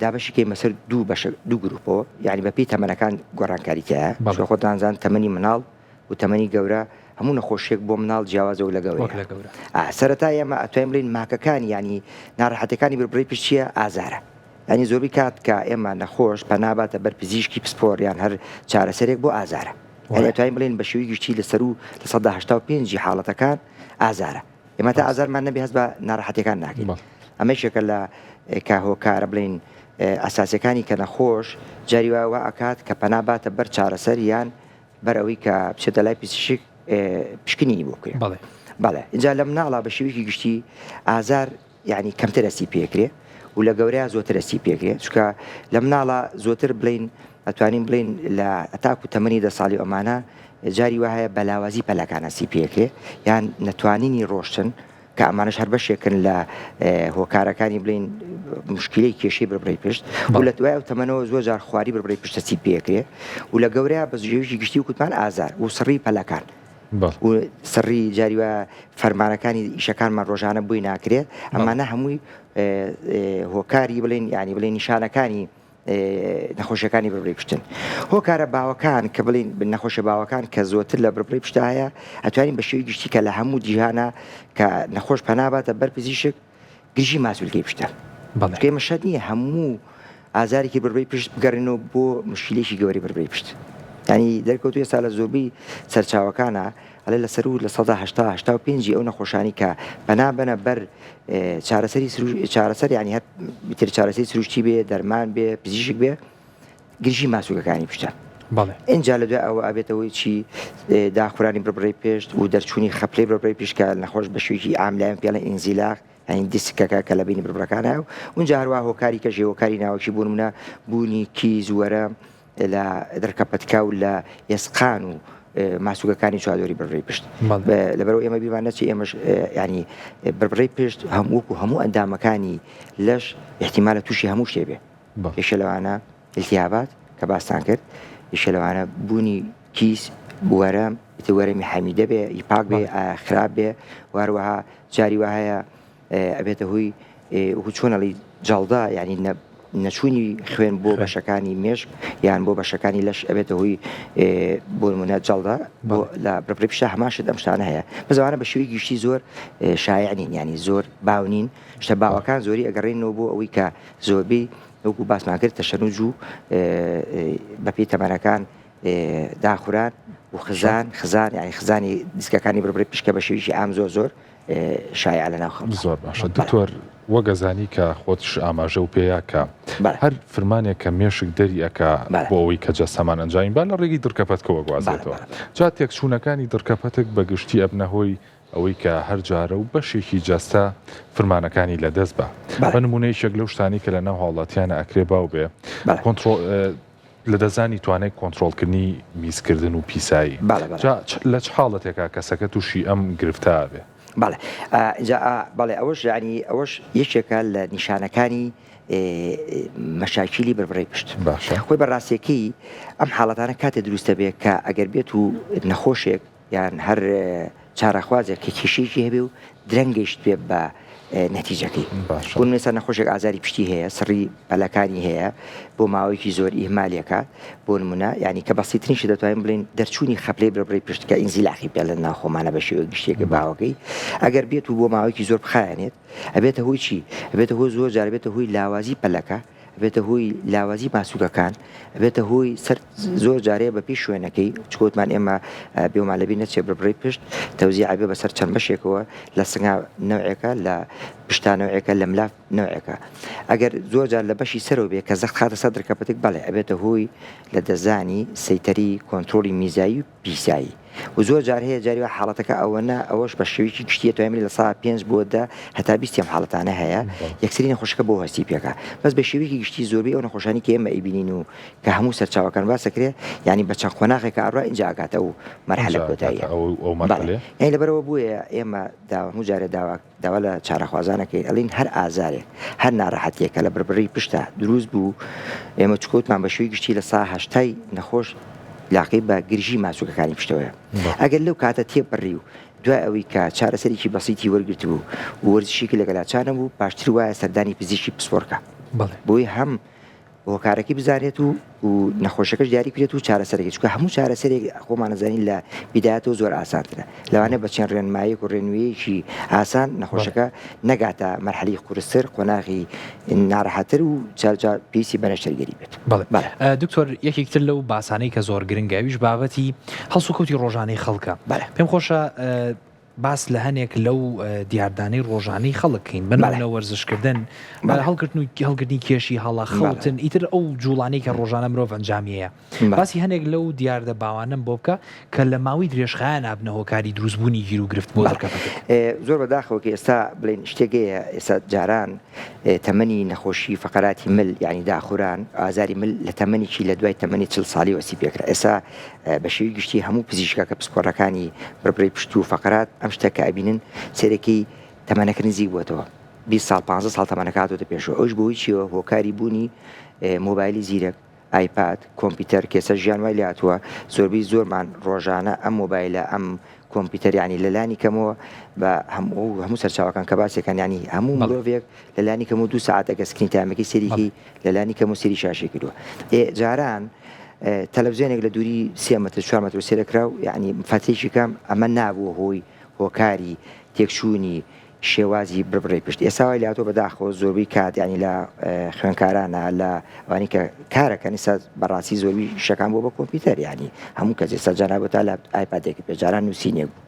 دابەشی کەین بەسەر دوو بەشە دوو گروپەوە یعنی بەپێی تەمەنەکان گۆڕانکاری تایە چونکە خۆتان زان تەمەنی مناڵ و تەمەنی گەورە هەموو نەخۆشیەک بۆ مناڵ جیاوازە و لە گەورە سەرەتا ئێمە ئەتوانین بڵێین ماکەکان یعنی ناڕەحەتەکانی بربڕی پشت چییە ئازارە یعنی زۆربەی کات کە ئێمە نەخۆش پەناباتە بەر پزیشکی پسپۆر یان هەر چارەسەرێک بۆ ئازارە یعنی ئەتوانین بڵێین بە شێوەی گشتی لە سەروو 85% حاڵەتەکان ئازارە ئێمە تا ئازارمان نەبێ هەست بە ناڕەحەتیەکان ناکەین ئەمە یەکێکە لە کە هۆکارە بڵێین ئەساسیەکانی کە نەخۆش جاری وایە وا ئەکات کە پەنا باتە بەر چارەسەر یان بەر ئەوەی کە بچێتە لای پزیشک پشکنینی بۆ بکرێ بەڵێ بەڵێ اینجا لە مناڵا بە شێوەیەکی گشتی ئازار یعنی کەمتر هەستی پێکرێ و لە گەورەیا زۆتر هەستی پێکرێ چونکە لە مناڵا زۆتر بڵێین ئەتوانین بڵێین لە تاکو تەمەنی دە ساڵی ئەمانە جاری وا هەیە بە لاوازی پەلەکان هەستی پێکرێ یان نەتوانینی ڕۆشتن کە ئەمانەش هەر بەشێکن لە هۆکارەکانی بڵێین مشکلەی کێشەی بربڕی پشت و لە دوای ئەو تەمەنەوە زۆر جار خواری بربڕی پشت هەستی پێکرێ و لە گەورەیا بە شێوەیەکی گشتی و کوتمان ئازار و سڕی پەلەکان و سڕی جاری وایە فەرمانەکانی ئیشەکانمان ڕۆژانە بۆی ناکرێت ئەمانە هەمووی هۆکاری بڵێن ینی بڵێن نیشانەکانی نەخۆشیەکانی بربڕی پشتن هۆکارە باوەکان کە بڵین نەخۆشە باوەکان کە زۆتر لە بربڕی پشتا هەیە ئەتوانین بە شێوی گشتی کە لە هەموو جیهانە کە نەخۆش پەناباتە بەر پزیشک گرژی ماسولکەی پشتە بەڵێ. ئێمە شەرت نییە هەموو ئازارێکی بربەی پشت بگەڕێنەوە بۆ مشکلێکی گەورەی بربەی پشت ینی دەرکەوتو ئێستا لە زۆربەی سەرچاوەکانە ئەڵێ لە سەرو 80% 85 ئەو نەخۆشانی کە پەنا بەنە بەر چارەسەری چارەسەر ینی هەر تر چارەسەری سروشتی بێ دەرمان بێ پزیشک بێ گرژی ماسولکەکانی پشتە بەڵێ. ئینجا لە دوای ئەوە ئەبێتەوەی چی داخورانی بربڕەی پشت و دەرچوونی خەپلەی بربڕەی پشت کە نەخۆش بە شێوەیەکی عام لایان پێڵێن ئینزیلاق یانی دیسکەکە کە لە بینی بربڕەکانە و اونجا هەروە هۆکاری کەژێ هۆکاری ناوەکی بوون منە بوونی کیز وەرە لە دڕکەپەتکە و لە ئێسقان و ماسوولکەکانی چوادۆری بربڕەی پشت لەبەرەوە ئێمە بیرمان نەچێ ئێمەش ینی بربڕەی پشت هەموو وەکو هەموو ئەندامەکانی لەش احتیمالە تووشی هەموو شتێ بێ یەکێ لەوانە التهابات کە باستان کرد یەکێ لەوانە بوونی کیس وەرەم ئیتر وەرەمی حەمیدە بێ ی پاک بێ ئایا خراپ بێ و هەروەها جاری وا هەیە ئەبێتە هۆی وەکو چۆن ئەڵێی جەڵدە یعنی نەچوونی خوێن بۆ بەشەکانی مێشک یان بۆ بەشەکانی لەش ئەبێتە هۆی بۆ نمونە جەڵدە بۆ لە بربری پشتا هەمان شت ئەم شتانە هەیە بەس ئەوانە بە شێوەی گشتی زۆر شایع نین یعنی زۆر باو نین شتە باوەکان زۆری ئەگەڕێنەوە بۆ ئەوەی کە زۆربەی وەکو باسمان کرد تەشەنوج و بەپێی تەمەنەکان داخوران و خزان خزان یعنی خزانی دیسکەکانی بربری پشکە بە شێوەیەکی عام زۆر زۆر شایع لە ناو خەڵک. زۆر باشە دکتۆر وەک ئەزانی کە خۆتیش ئاماژە و پێیا کە هەر فرمانێک کە مێشک دەری ئەکا بۆ ئەوەی کە جەستەمان ئەنجامی با لە ڕێگەی دڕکەپەتکەوە گوازێتەوە جا تێکچوونەکانی دڕکەپەتک بە گشتی ئەبنە هۆی ئەوەی کە هەر جارە و بەشێکی جەستە فرمانەکانی لە دەست با. بە نموونە یەکێک لەو شتانەی کە لە ناو هاوڵاتیانە ئەکرێ باو بێ کۆنترۆڵ لە دەستدانی توانای کۆنترۆڵکردنی میزکردن و پیسایی. جا لە چ حاڵەتێکا کەسەکە تووشی ئەم گرفتە ئەبێ؟ بەڵێ ئینجا بەڵێ ئەوەش یانی ئەوەش یەکێکە لە نیشانەکانی مەشاکیلی بربڕەی پشت. باشە. خۆی بە ڕاستیەکەی ئەم حاڵەتانە کاتێ دروست دەبێ کە ئەگەر بێت و نەخۆشێک یان هەر چارەخوازێک کە کێشەیەکی هەبێ و درەنگ گەیشتبێ بە نەتیجەکەی باشە. بۆ نمونە ئێستا نەخۆشێک ئازاری پشتی هەیە سڕی پەلەکانی هەیە بۆ ماوەیەکی زۆر ئیهمالێکات بۆ نمونە یعنی کە بەسیترین شت دەتوانین بڵێین دەرچوونی خەپلەی بربڕی پشت کە ئینزیلاقی پێ لە ناو خۆمانە بە شێوەیەک گشتیەکە باوەکەی ئەگەر بێت و بۆ ماوەیەکی زۆر بخایەنێت ئەبێتە هۆی چی ئەبێتە هۆی زۆر جار ئەبێتە هۆی لاوازی پەلەکە. ئەبێتە هۆی لاوازی ماسولکەکان، ئەبێتە هۆی سەر زۆر جارەیە بە پێی شوێنەکەی چکۆتمان ئێمە بێومان لەبیر نەچێ بڕبڕەی پشت تەوزیع ئەبێ بەسەر چەند بەشێکەوە لە سنگا نەوعێکە لە پشتا نەوعێکە لە ملا نەوعێکە ئەگەر زۆر جار لە بەشی سەرەوە بێ کە زەخت خاتە سەر دڕکەپەتک بەڵێ ئەبێتە هۆی لە دەستدانی سەیتەری کۆنترۆڵی میزایی و پیسایی و زۆر جار هەیە جاری وا حاڵەتەکە ئەوەنە ئەوەش بە شێوەیەکی گشتیە توانین بڵێین 5% بۆ 10 هەتا 20 ئەم حاڵەتانە هەیە یەکسری نەخۆشەکە بۆ هەستی پێکا بەس بە شێوەیەکی گشتی زۆربەی ئەو نەخۆشانی کە ئێمە ئەیبینین و کە هەموو سەرچاوەکان باس ئەکرێ یانی بە چەند قۆناغێکە ئەڕوا ئینجا ئەگاتە ئەو مەرحەلە کۆتاییە بەڵێ یانی لەبەرئەوە بۆیە ئێمە داوا هەموو جارێ داوا داوا لە چارەخوازان ئەکەین ئەڵێین هەر ئازارێک هەر ناڕەحەتیەک کە لە بڕبڕەی پشتا دروست بوو ئێمە چکۆتمان بە شێوەی گشتی لە سا هەشتای نەخۆش لاقەی بە گرژی ماسوولکەکانی پشتەوەیە ئەگەر لەو کاتە تێپەڕی و دوای ئەوەی کە چارەسەرێکی بەسیتی وەرگرتبوو و وەرزشێکی لەگەلا چانەبوو باشتر وایە سەردانی پزیشکی پسپۆڕکە بۆی هەم هۆکارەکەی بزانرێت و و نەخۆشەکەش دیاری بکرێت و چارەسەرەکەی چونکە هەموو چارەسەرێک خۆمان ئەزانین لە بیدایەتەوە زۆر ئاسانترە لەوانەیە بە چەند ڕێنماییەک و ڕێنوێیەکی ئاسان نەخۆشەکە نەگاتە مەرحەلەی قورستر قۆناغی ناڕەحەتر و جار جار پێویستی بە نەشتەرگەری بێت. بەڵێ بەڵێ دکتۆر یەکێک تر لەو باسانەی کە زۆر گرنگە ئەویش بابەتی هەڵسوکەوتی ڕۆژانەی خەڵکە بەڵێ پێم خۆشە باس لە هەنێک لەو دیاردانەی ڕۆژانەی خەڵک کەین، بە نموونە وەرزشکردن، هەڵگرتن و هەڵگرتنی کێشی هەڵە، خەوتن، ئیتر ئەو جووڵانەی کە ڕۆژانە مرۆڤ ئەنجامی هەیە. باسی هەنێک لەو دیاردە باوانەم بۆ بکە کە لە ماوەی درێژخایەن ئەبنە هۆکاری دروستبوونی گیروگرفت بۆ دڵکەپەتک. زۆر بەداخەوە کە ئێستا بڵێین شتێک هەیە ئێستا جاران تەمەنی نەخۆشی فەقەراتی مل یانی داخوران ئازاری مل لە تەمەنێکی لە دوای تەمەنی 40 ساڵیەوە سی پێکرا ئێستا بە شێوی گشتی هەموو پزیشکە کە پسپۆڕەکانی بڕبڕەی پشت و فەقەرات ئەم شتە کە ئەبینن سەیرەکەی تەمەنەکە نزیک بووەتەوە 20 ساڵ 15 ساڵ تەمەنەکە هاتۆتە پێشەوە ئەوش بۆی چیەوە هۆکاری بوونی مۆبایلی زیرەک ئایپاد کۆمپیوتەر کێسە ژیان وای لاتووە زۆربەی زۆرمان ڕۆژانە ئەم مۆبایلە ئەم کۆمپیوتەر ینی لەلانی کەمەوە بە هەموو هەموو سەرچاوەکان کە باسێکان ینی هەموو مرۆڤێک لەلانی کەم و دو ساعتە کە screen time ەکەی سەریکی لەلانی کەم و سەیری شاشەی کردووە ئێ جاران تەلەڤزیۆنێک لە دووری سێ مەتر چوار مەتر سێرە کرا و یعنی فەترێکی کەم ئەمە نابووە هۆی هۆکاری تێکچوونی شێوازی بڕبڕەی پشت ئێستا وای لاتۆ بەداخەوە زۆربەی کات یعنی لە خوێنکارانە لە ئەوانی کە کارەکەن ئێستا بەڕاستی زۆربی شەکان بۆ بە کۆمپیوتەر یعنی هەموو کەس ئێستا جانا تا لە ئایپادێک پێ جاران نووسینێک بوو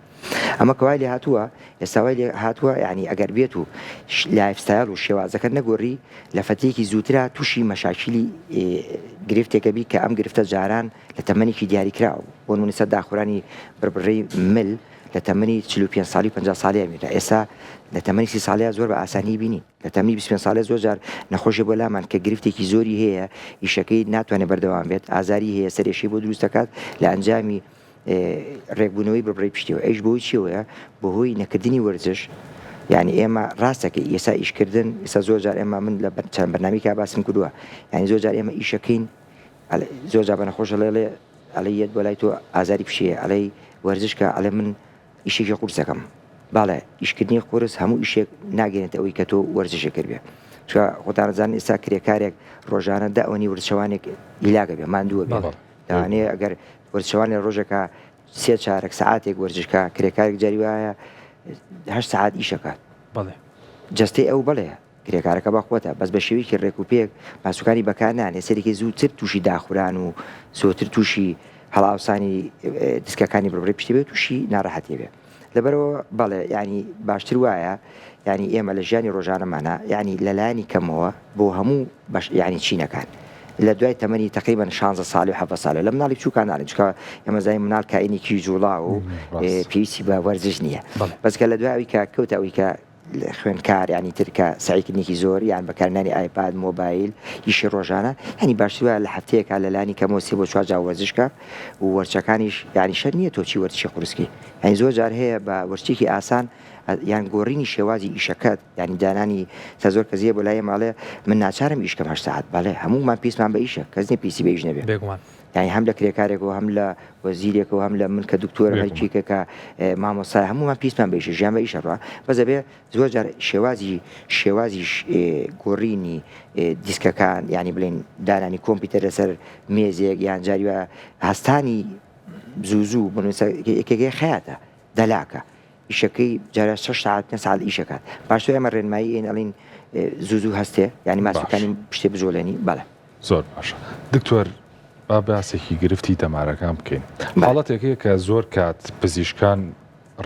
ئەمە کە وای لێ هاتووە ئێستا وای لێ هاتووە یعنی ئەگەر بێت و lifestyle و شێوازەکە نەگۆڕی لە فەترەیەکی زووترا تووشی مەشاکیلی گرفتێکە بی کە ئەم گرفتە جاران لە تەمەنێکی دیاریکراو بۆ نمونە سەر داخورانی بڕبڕەی مل لە تەمەنی 45 ساڵی 50 ساڵی ئەمیرا ئێستا لە تەمەنی 30 ساڵیا زۆر بە ئاسانی بینین لە تەمەنی 25 ساڵێ زۆر جار نەخۆشی بۆ لامان کە گرفتێکی زۆری هەیە ئیشەکەی ناتوانێت بەردەوام بێت ئازاری هەیە سەرێشی بۆ دروست دەکات لە ئەنجامی ڕێکبوونەوەی بڕبڕەی پشتیەوە ئەویش بەهۆی چیەوەیە بەهۆی نەکردنی وەرزش یعنی ئێمە ڕاستەکەی ئێستا ئیشکردن ئێستا زۆر جار ئێمە من لە چەند بەرنامی کا باسم کردووە یعنی زۆر جار ئێمە ئیشەکەین زۆر جار بە نەخۆش ئەڵێ ئەڵێ یەت بۆ لای تۆ ئازاری پشیە ئەڵێ وەرزشکە ئەڵێ من ئیشێکی قورسەکەم باڵێ ئیشکردنی قورس هەموو ئیشێک ناگەێنێت ئەوەی کە تۆ وەرزشێک کردبێ چونکە خۆتانەزان ئێستا کرێکارێک ڕۆژانە دە ئەوەنی ورچەوانێک هیلاکە بێ ماندووە بێ لەوانەیە ئەگەر وەرزشەوان لە ڕۆژێکا سێ چارەک سەعاتێک وەرزش کا کرێکارێک جاری وایە هەشت سەعات ئیشەکات بەڵێ جەستەی ئەو بەڵێ کرێکارەکە بەخۆتە بەس بە شێوەیەکی ڕێک و پێک ماسوکانی بەکار نانێ سەرێکی زووتر تووشی داخوران و زۆتر تووشی هەڵاوسانی دیسکەکانی بڕبڕەی پشتی بێت تووشی ناڕەحەتی بێ. لەبەرئەوە بەڵێ یانی باشتر وایە یانی ئێمە لە ژیانی ڕۆژانەمانا یانی لە لایەنی کەمەوە بۆ هەموو بەش یانی چینەکان لە دوای تەمەنی تقریبا 16 ساڵی و 17 ساڵی لە مناڵی بچووکان ناڵێن چونکە ئێمە زانین مناڵ کائینێکی جوڵاو و پێویستی بە وەرزش نییە بەس کە لە دوای ئەوی کە کەوتە ئەوی کە خوێندکار یانی تر کە سەعیکردنێکی زۆر یان بەکارهێنانی ئایپاد، مۆبایل، ئیشی ڕۆژانە یانی باشتر وایە لە هەفتەیەکا لە لانی کەمەوە سێ بۆ چوار جار وەرزش کە و وەرچەکانیش یانی شەرت نییە تۆ چی وەرزشی قورس کەی یانی زۆر جار هەیە بە وەرزشێکی ئاسان یان گۆڕینی شێوازی ئیشەکەت یانی دانانی تا زۆر کەس هەیە بۆ لای ئێمە ئەڵێ من ناچارم ئیش کەم هەشت سەعات بەڵێ هەموومان پێویستمان بە ئیشە کەس نییە پێویستی بە ئیش نەبێ بێگومان. یانی هەم لە کرێکارێکەوە هەم لە وەزیرێکەوە هەم لە من کە دکتۆرم هەر کێکە کە مامۆستای هەموومان پیسمان بە ئیشە ژیان بە ئیشە ڕوا بەس ئەبێ زۆر جار شێوازی شێوازی گۆڕینی دیسکەکان یانی بڵێن دانانی کۆمپیوتەر لەسەر مێزێک یان جاری وایە هەستانی زوو زوو بنووسە یەکێک خەیاتە دەلاکە. ئیشەکەی جارە 6 ساعت پێ ساعت ئیشەکات باشتر ئێمە ڕێنمایی ئێن ئەڵین زوو زوو هەستێ یعنی ماسولکانی پشتێ بجۆلێنی بەڵێ. زۆر باشە دکتۆر با باسێکی گرفتی دەمارەکان بکەین حاڵەتێک هەیە کە زۆر کات پزیشکان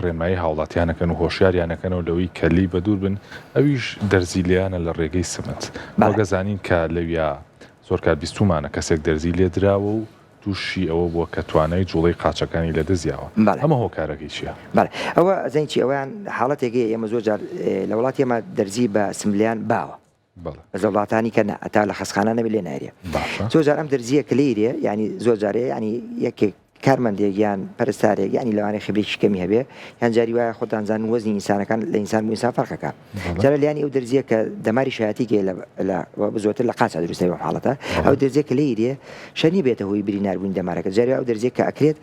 ڕێنمایی هاوڵاتیان ئەکەن و هۆشیاریان ئەکەنەوە لەوەی کە لێی بەدوور بن ئەویش دەرزی لێیانە لە ڕێگەی سمت وەک ئەزانین کە لەویا زۆر کات بیستومانە کەسێک دەرزی لێدراوە و تووشی ئەوە بووە کە توانای جوڵەی قاچەکانی لەدەست یاوە ئەمە هۆکارەکەی چییە؟ بەڵێ ئەوە ئەزانی چی ئەوەیان حاڵەتێک هەیە ئێمە زۆر جار لە وڵاتی ئێمە دەرزی بە سم لێیان باوە بەڵێ لە وڵاتانی کە نا هەتا لە خەستخانە نەبێ لێ نایرێ باشە زۆر جار ئەم دەرزییە کە لێی رێ یانی زۆر جارێ یانی یەکێک کارمەندێک یان پەرستارێک یانی لەوانەیە خبرێکی کەمی هەبێ یان جاری وایە خۆتان زانن وەزنی ئینسانەکان لە ئینسان بۆ ئینسان فەرقەکە جارە لیانی ئەو دەرزیە کە دەماری شایەتی گەیە لە زۆرتر لە قاچا دروستە بەم حاڵەتە ئەو دەرزیە کە لێی رێ شەنی بێتە هۆی بریناربوون دەمارەکە جاری ئەو دەرزیە کە ئەکرێت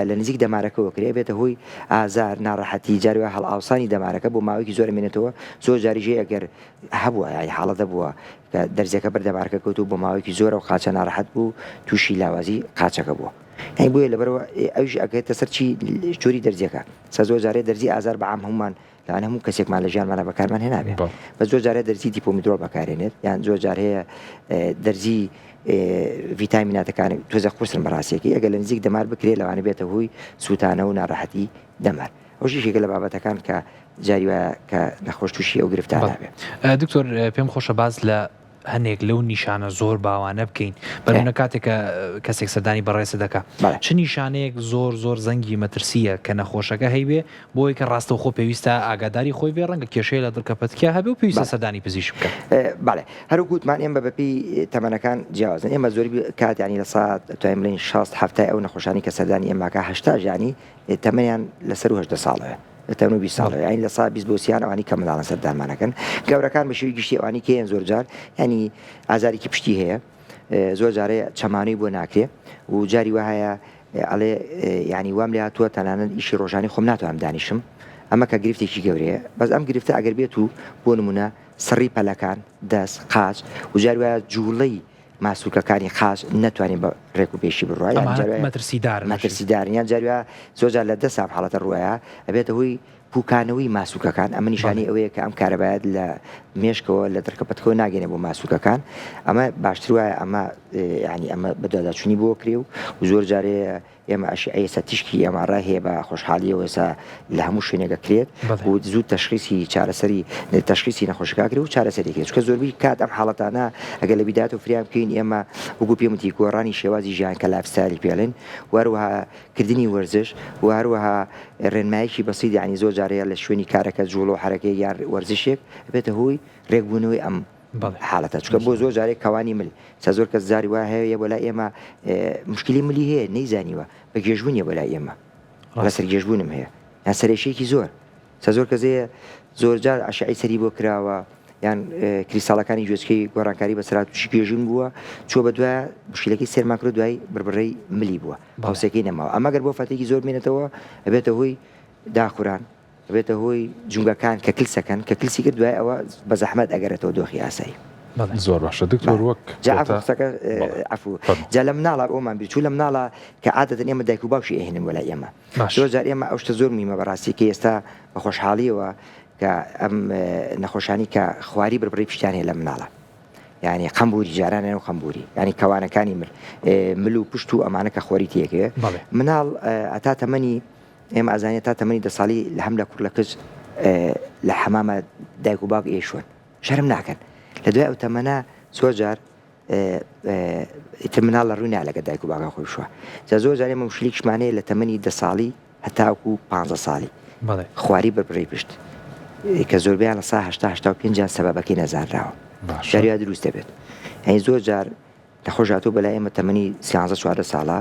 لە نزیک دەمارەکەەوە کرێ بێتە هۆی ئازار ناڕەحەتی جاری وایە هەڵئاوسانی دەمارەکە بۆ ماوەیەکی زۆر مێنێتەوە زۆر جاریژەیە ئەگەر هەبووە یانی حاڵەتە بووە کە دەرزیەکە بەر دەمارەکە کەوت و بۆ ماوەیەکی زۆر ئەو قاچە ناڕەحەت بوو تووشی لاوازی قاچەکە بووە یانی بۆیە لەبەرەوە ئەویش ئەگەێتە سەر چی جۆری دەرزیەکە سە زۆر جارێ دەرزی ئازار بە عام هەمومان لەوانە هەموو کەسێکمان لە ژیانمانە بەکارمان هێنابێ بە زۆر جارێ دەرزی دیپۆمیدرۆڵ بەکارێنێت یان زۆر جار هەیە دەرزی ڤیتامیناتەکان تۆزە قورسن بەڕاستیەکەی ئەگەر لە نزیک دەمار بکرێت لەوانە بێتە هۆی سووتانە و ناڕەحەتی دەمار ئەوش یەکێکە لە بابەتەکان کە جاری وایە کە نەخۆش تووشی ئەو گرفتانە بێ. دکتۆر پێم خۆشە باس لە هەنێک لەو نیشانە زۆر باوانە بکەین بەرونە کاتێک کە کەسێک سەردانی بەڕێزت دەکا چ نیشانەیەک زۆر زۆر زەنگی مەترسیە کە نەخۆشەکە هەیبێ بۆی کە ڕاستەوخۆ پێویستە ئاگاداری خۆی بێ ڕەنگە کێشەیە لە دڕکە پەتکیا هەبێ و پێویستە سەردانی پزیشک بکا. بەڵێ هەروەک وتمان ئێمە بەپێی تەمەنەکان جیاوازن ئێمە زۆربی کات یانی لە سات توانین بڵێین 60 حەفتای ئەو نەخۆشانی کە سەردانی ئێماکە هەشتاش یانی تەمەنیان لە سەروو 18 ساڵەوە لە تەمەن و 20 ساڵەوە یانی لە سا 20 بۆ سیان ئەوانی کە منداڵن سەردانمانەکەن گەورەکان بە شێوەی گشتی ئەوانی کێن زۆر جار یانی ئازارێکی پشتی هەیە زۆر جارێ چەمانەی بۆ ناکرێ و جاری وهایە ئەڵێ یانی وام لێ هاتووە تەنانەت ئیشی ڕۆژانی خۆم ناتوانم دانیشم ئەمە کە گرفتێکی گەورەیە بەس ئەم گرفتە ئەگەر بێت و بۆ نمونە سڕی پەلەکان دەست قاچ و جاری وایە جوڵەی ماسولکەکانی قاچ نەتوانین بە ڕێک و پێشی بڕوا یان ئەمانە جاری وایە مەترسیدارن مەترسیدارن یان جاری وایە زۆر جار لە دەست ئەم حاڵەتە ڕوایە ئەبێتە هۆی پوکانەوەی ماسولکەکان ئەمە نیشانەی ئەوەیە کە ئەم کارەبایەت لە مێشکەوە لە دڕکەپەتکەوە ناگەێنێ بۆ ماسولکەکان ئەمە باشتر وایە ئەمە ینی ئەمە بەدواداچوونی بۆ کرێ و زۆر جارێ ئێمە ئەشیعەی ئێستا تیشکی MRI هەیە بە خۆشحاڵیەوە ئێستا لە هەموو شوێنێک ئەکرێت و زوو تەشخیسی چارەسەری تەشخیسی نەخۆشەکە ئەکرێت و چارەسەری کرێت چونکە زۆربەی کات ئەم حاڵەتانە ئەگەر لە بیدایەتەوە فریان بکەین ئێمە وەکو پێم وتی گۆڕانی شێوازی ژیان کە lifestyle ی پێڵێن و هەروەها کردنی وەرزش و هەروەها ڕێنمایەکی بەسیت یانی زۆر جار هەیە لە شوێنی کارەکە جوڵە و حەرەکەیەک یان وەرزشێک ئەبێتە هۆی ڕێکبوونەوەی ئەم حاڵەتە چونکە بۆ زۆر جارێک کەوانی مل سا زۆر کەس جاری وایە هەیە بۆ لای ئێمە مشکلی ملی هەیە نەیزانیوە بە گێژبوونیە بۆ لای ئێمە لەسەر گێژبوونم هەیە یان سەرێشێکی زۆر سا زۆر کەس هەیە زۆر جار ئەشعەی سەری بۆ کراوە یان کریستاڵەکانی گوێچکەی گۆڕانکاری بەسەرات تووشی گێژون بووە چوە بە دوای مشکلەکەی سێرمان کرد دوای بربڕەی ملی بووە قوسەکەی نەماوە ئەمە گەر بۆ فەتێکی زۆر بمێنێتەوە ئەبێتە هۆی داخوران ئەبێتە هۆی جومگەکان کە کلسەکەن کە کلسی کرد دوای ئەوە بە زەحمەت ئەگەرێتەوە دۆخی ئاسایی. زۆر باشە دکتۆر وەک جا عەفو قسەکە عەفو جا لە مناڵا ئەومان بیر چوو لە مناڵا کە عادەتەن ئێمە دایک و باوکی ئەهێنن وەلای ئێمە زۆر جار ئێمە ئەو شتە زۆر مهمە بەڕاستی کە ئێستا بە خۆشحاڵیەوە کە ئەم نەخۆشانی کە خواری بربڕی پشتیان هەیە لە مناڵە یعنی قەمبوری جاران و قەمبوری یعنی کەوانەکانی مل مل و پشت و ئەمانە کە خۆری تێکێ مناڵ ئەتا تەمەنی ئێمە ئەزانین تا تەمەنی دە ساڵی لە هەم لە کوڕ لە کچ لە حەمامە دایک و باوک ئێشون شەرم ناکەن لە دوای ئەو تەمەنە زۆر جار ئیتر مناڵ لە ڕووی نالەگە دایک و باوکە خۆی شوە جا زۆر جارێ مشلیکشمانەیە لە تەمەنی دە ساڵی هەتاوکو پ ساڵی خواری بەبڕی پشت کە زۆربیان لە سا هشتا هشتا و پێنجیان سەبەبەکەی نەزانراوە جاریا دروست دەبێت یعنی زۆر جار نەخۆش هاتووە بەلای ئێمە تەمەنی سیانزە چواردە ساڵە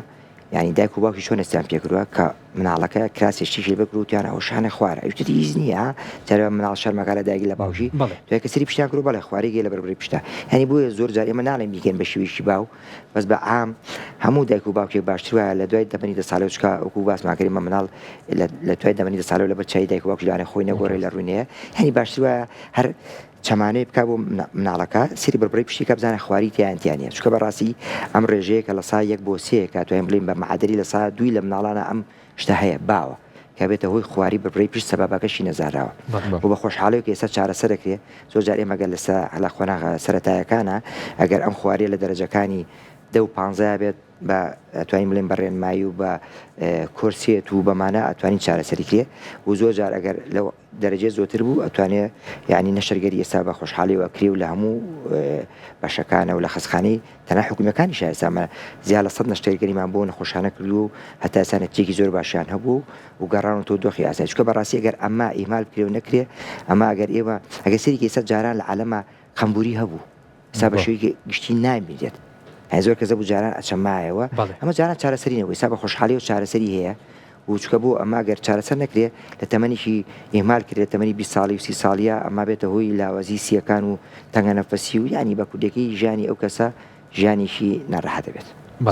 یانی دایک و باوکی چۆن هەستیان پێکردووە کە مناڵەکە کراسی شتێکی لەبەر کردووە وتیان ئەوە شانە خوارە ئەویش وتی هیچ نییە جارێ مناڵ شەرمەکە لە دایک لە باوکی دوای کە سەری پشتیان کردووە بەڵێ خوارێکی لەبەر بڕی پشتە یانی بۆیە زۆر جار ئێمە ناڵێن بیکەن بە شێوەیەکی باو بەس بە عام هەموو دایک و باوکێک باشتر وایە لە دوای تەمەنی دە ساڵەوە چکا وەکو باسمان کرد ئێمە مناڵ لە دوای تەمەنی دە ساڵەوە لەبەر چای دایک و باوکی لەوانەیە خۆی نەگۆڕێ لە ڕووی نەیە یانی باشتر وایە هەر چەمانەی بکا بۆ مناڵەکە سەیری بڕبڕەی پشتی کە بزانە خواری تیایە یان تیا نیە چونکە بەڕاستی ئەم ڕێژەیە کە لە سا یەک بۆ سێ کە توانین بڵێین بە معەدەلی لە سا دووی لە مناڵانە ئەم شتە هەیە باوە. کە بێتە هۆی خواری بڕبڕەی پشت سەبەبەکەشی نەزانراوە و بە خۆشحاڵیەوە کە ئێستا چارەسەر ئەکرێ زۆر جار ئێمە گەر لە لە قۆناغە سەرەتایەکانە ئەگەر ئەم خواریە لە دەرەجەکانی دە و پانزەیا بێت بە ئەتوانین بڵێن بە ڕێنمایی و بە کۆرسێت و بەمانە ئەتوانین چارەسەری کرێ و زۆر جار ئەگەر لەو دەرەجەی زۆتر بوو ئەتوانێ یانی نەشتەرگەری ئێستا بە خۆشحاڵیەوە ئەکرێ و لە هەموو بەشەکانە و لە خەستخانەی تەنها حکومیەکانیشا ئێستا مە زیاد لە سەد نەشتەرگەریمان بۆ نەخۆشانە کردووە و هەتا ئێستا نەتیجەیەکی زۆر باشیان هەبوو و گەڕاونەتەوە دۆخی ئاسایی چونکە بەڕاستی ئەگەر ئەمە ئیهمال بکرێ و نەکرێ ئەمە ئەگەر ئێمە ئەگەر سەیری کەی ئێستا جاران لە عالەما قەمبوری هەبوو ئێستا بە شێوەیەکی گشتی نابینرێت یانی زۆر کەس هەبوو جاران ئەچەمایەوە ئەمە جاران چارەسەری نەبوو ئێستا بە خۆشحاڵیەوە چارەسەری هەیە و چونکە بۆ ئەمە گەر چارەسەر نەکرێ لە تەمەنێکی ئیهمال کرێ تەمەنی 20 ساڵی و 30 ساڵیە ئەمە بێتە هۆی لاوازی سیەکان و تەنگە نەفەسی و یانی بە کوردیەکەی ژیانی ئەو کەسە ژیانێکی ناڕەحەت دەبێت.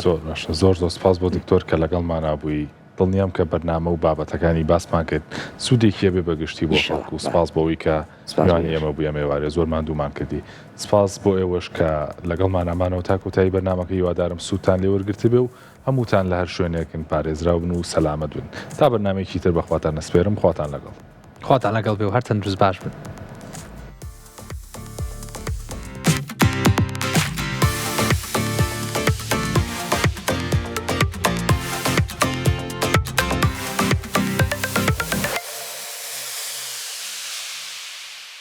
زۆر باشە زۆر زۆر سپاس بۆ دکتۆر کە لەگەڵمانا بووی دڵنیام کە بەرنامە و بابەتەکانی باسمان کرد سوودێکی هەبێ بە گشتی بۆ خەڵک و سپاس بۆ ئەوەی کە میوانی ئێمە بووی ئەم ئێوارەیە زۆر ماندوومان کردی سپاس بۆ ئێوەش کە لەگەڵمانا مانەوە تا کۆتایی بەرنامەکە هیوادارم سوودتان لێ وەرگرتبێ و هەمووتان لە هەر شوێنێکن پارێزراو بن و سەلامەت بن تا بەرنامەیەکی تر بە خواتان ئەسپێرم خواتان لەگەڵ. خواتان لەگەڵ بێ و هەر تەندروست باش بن.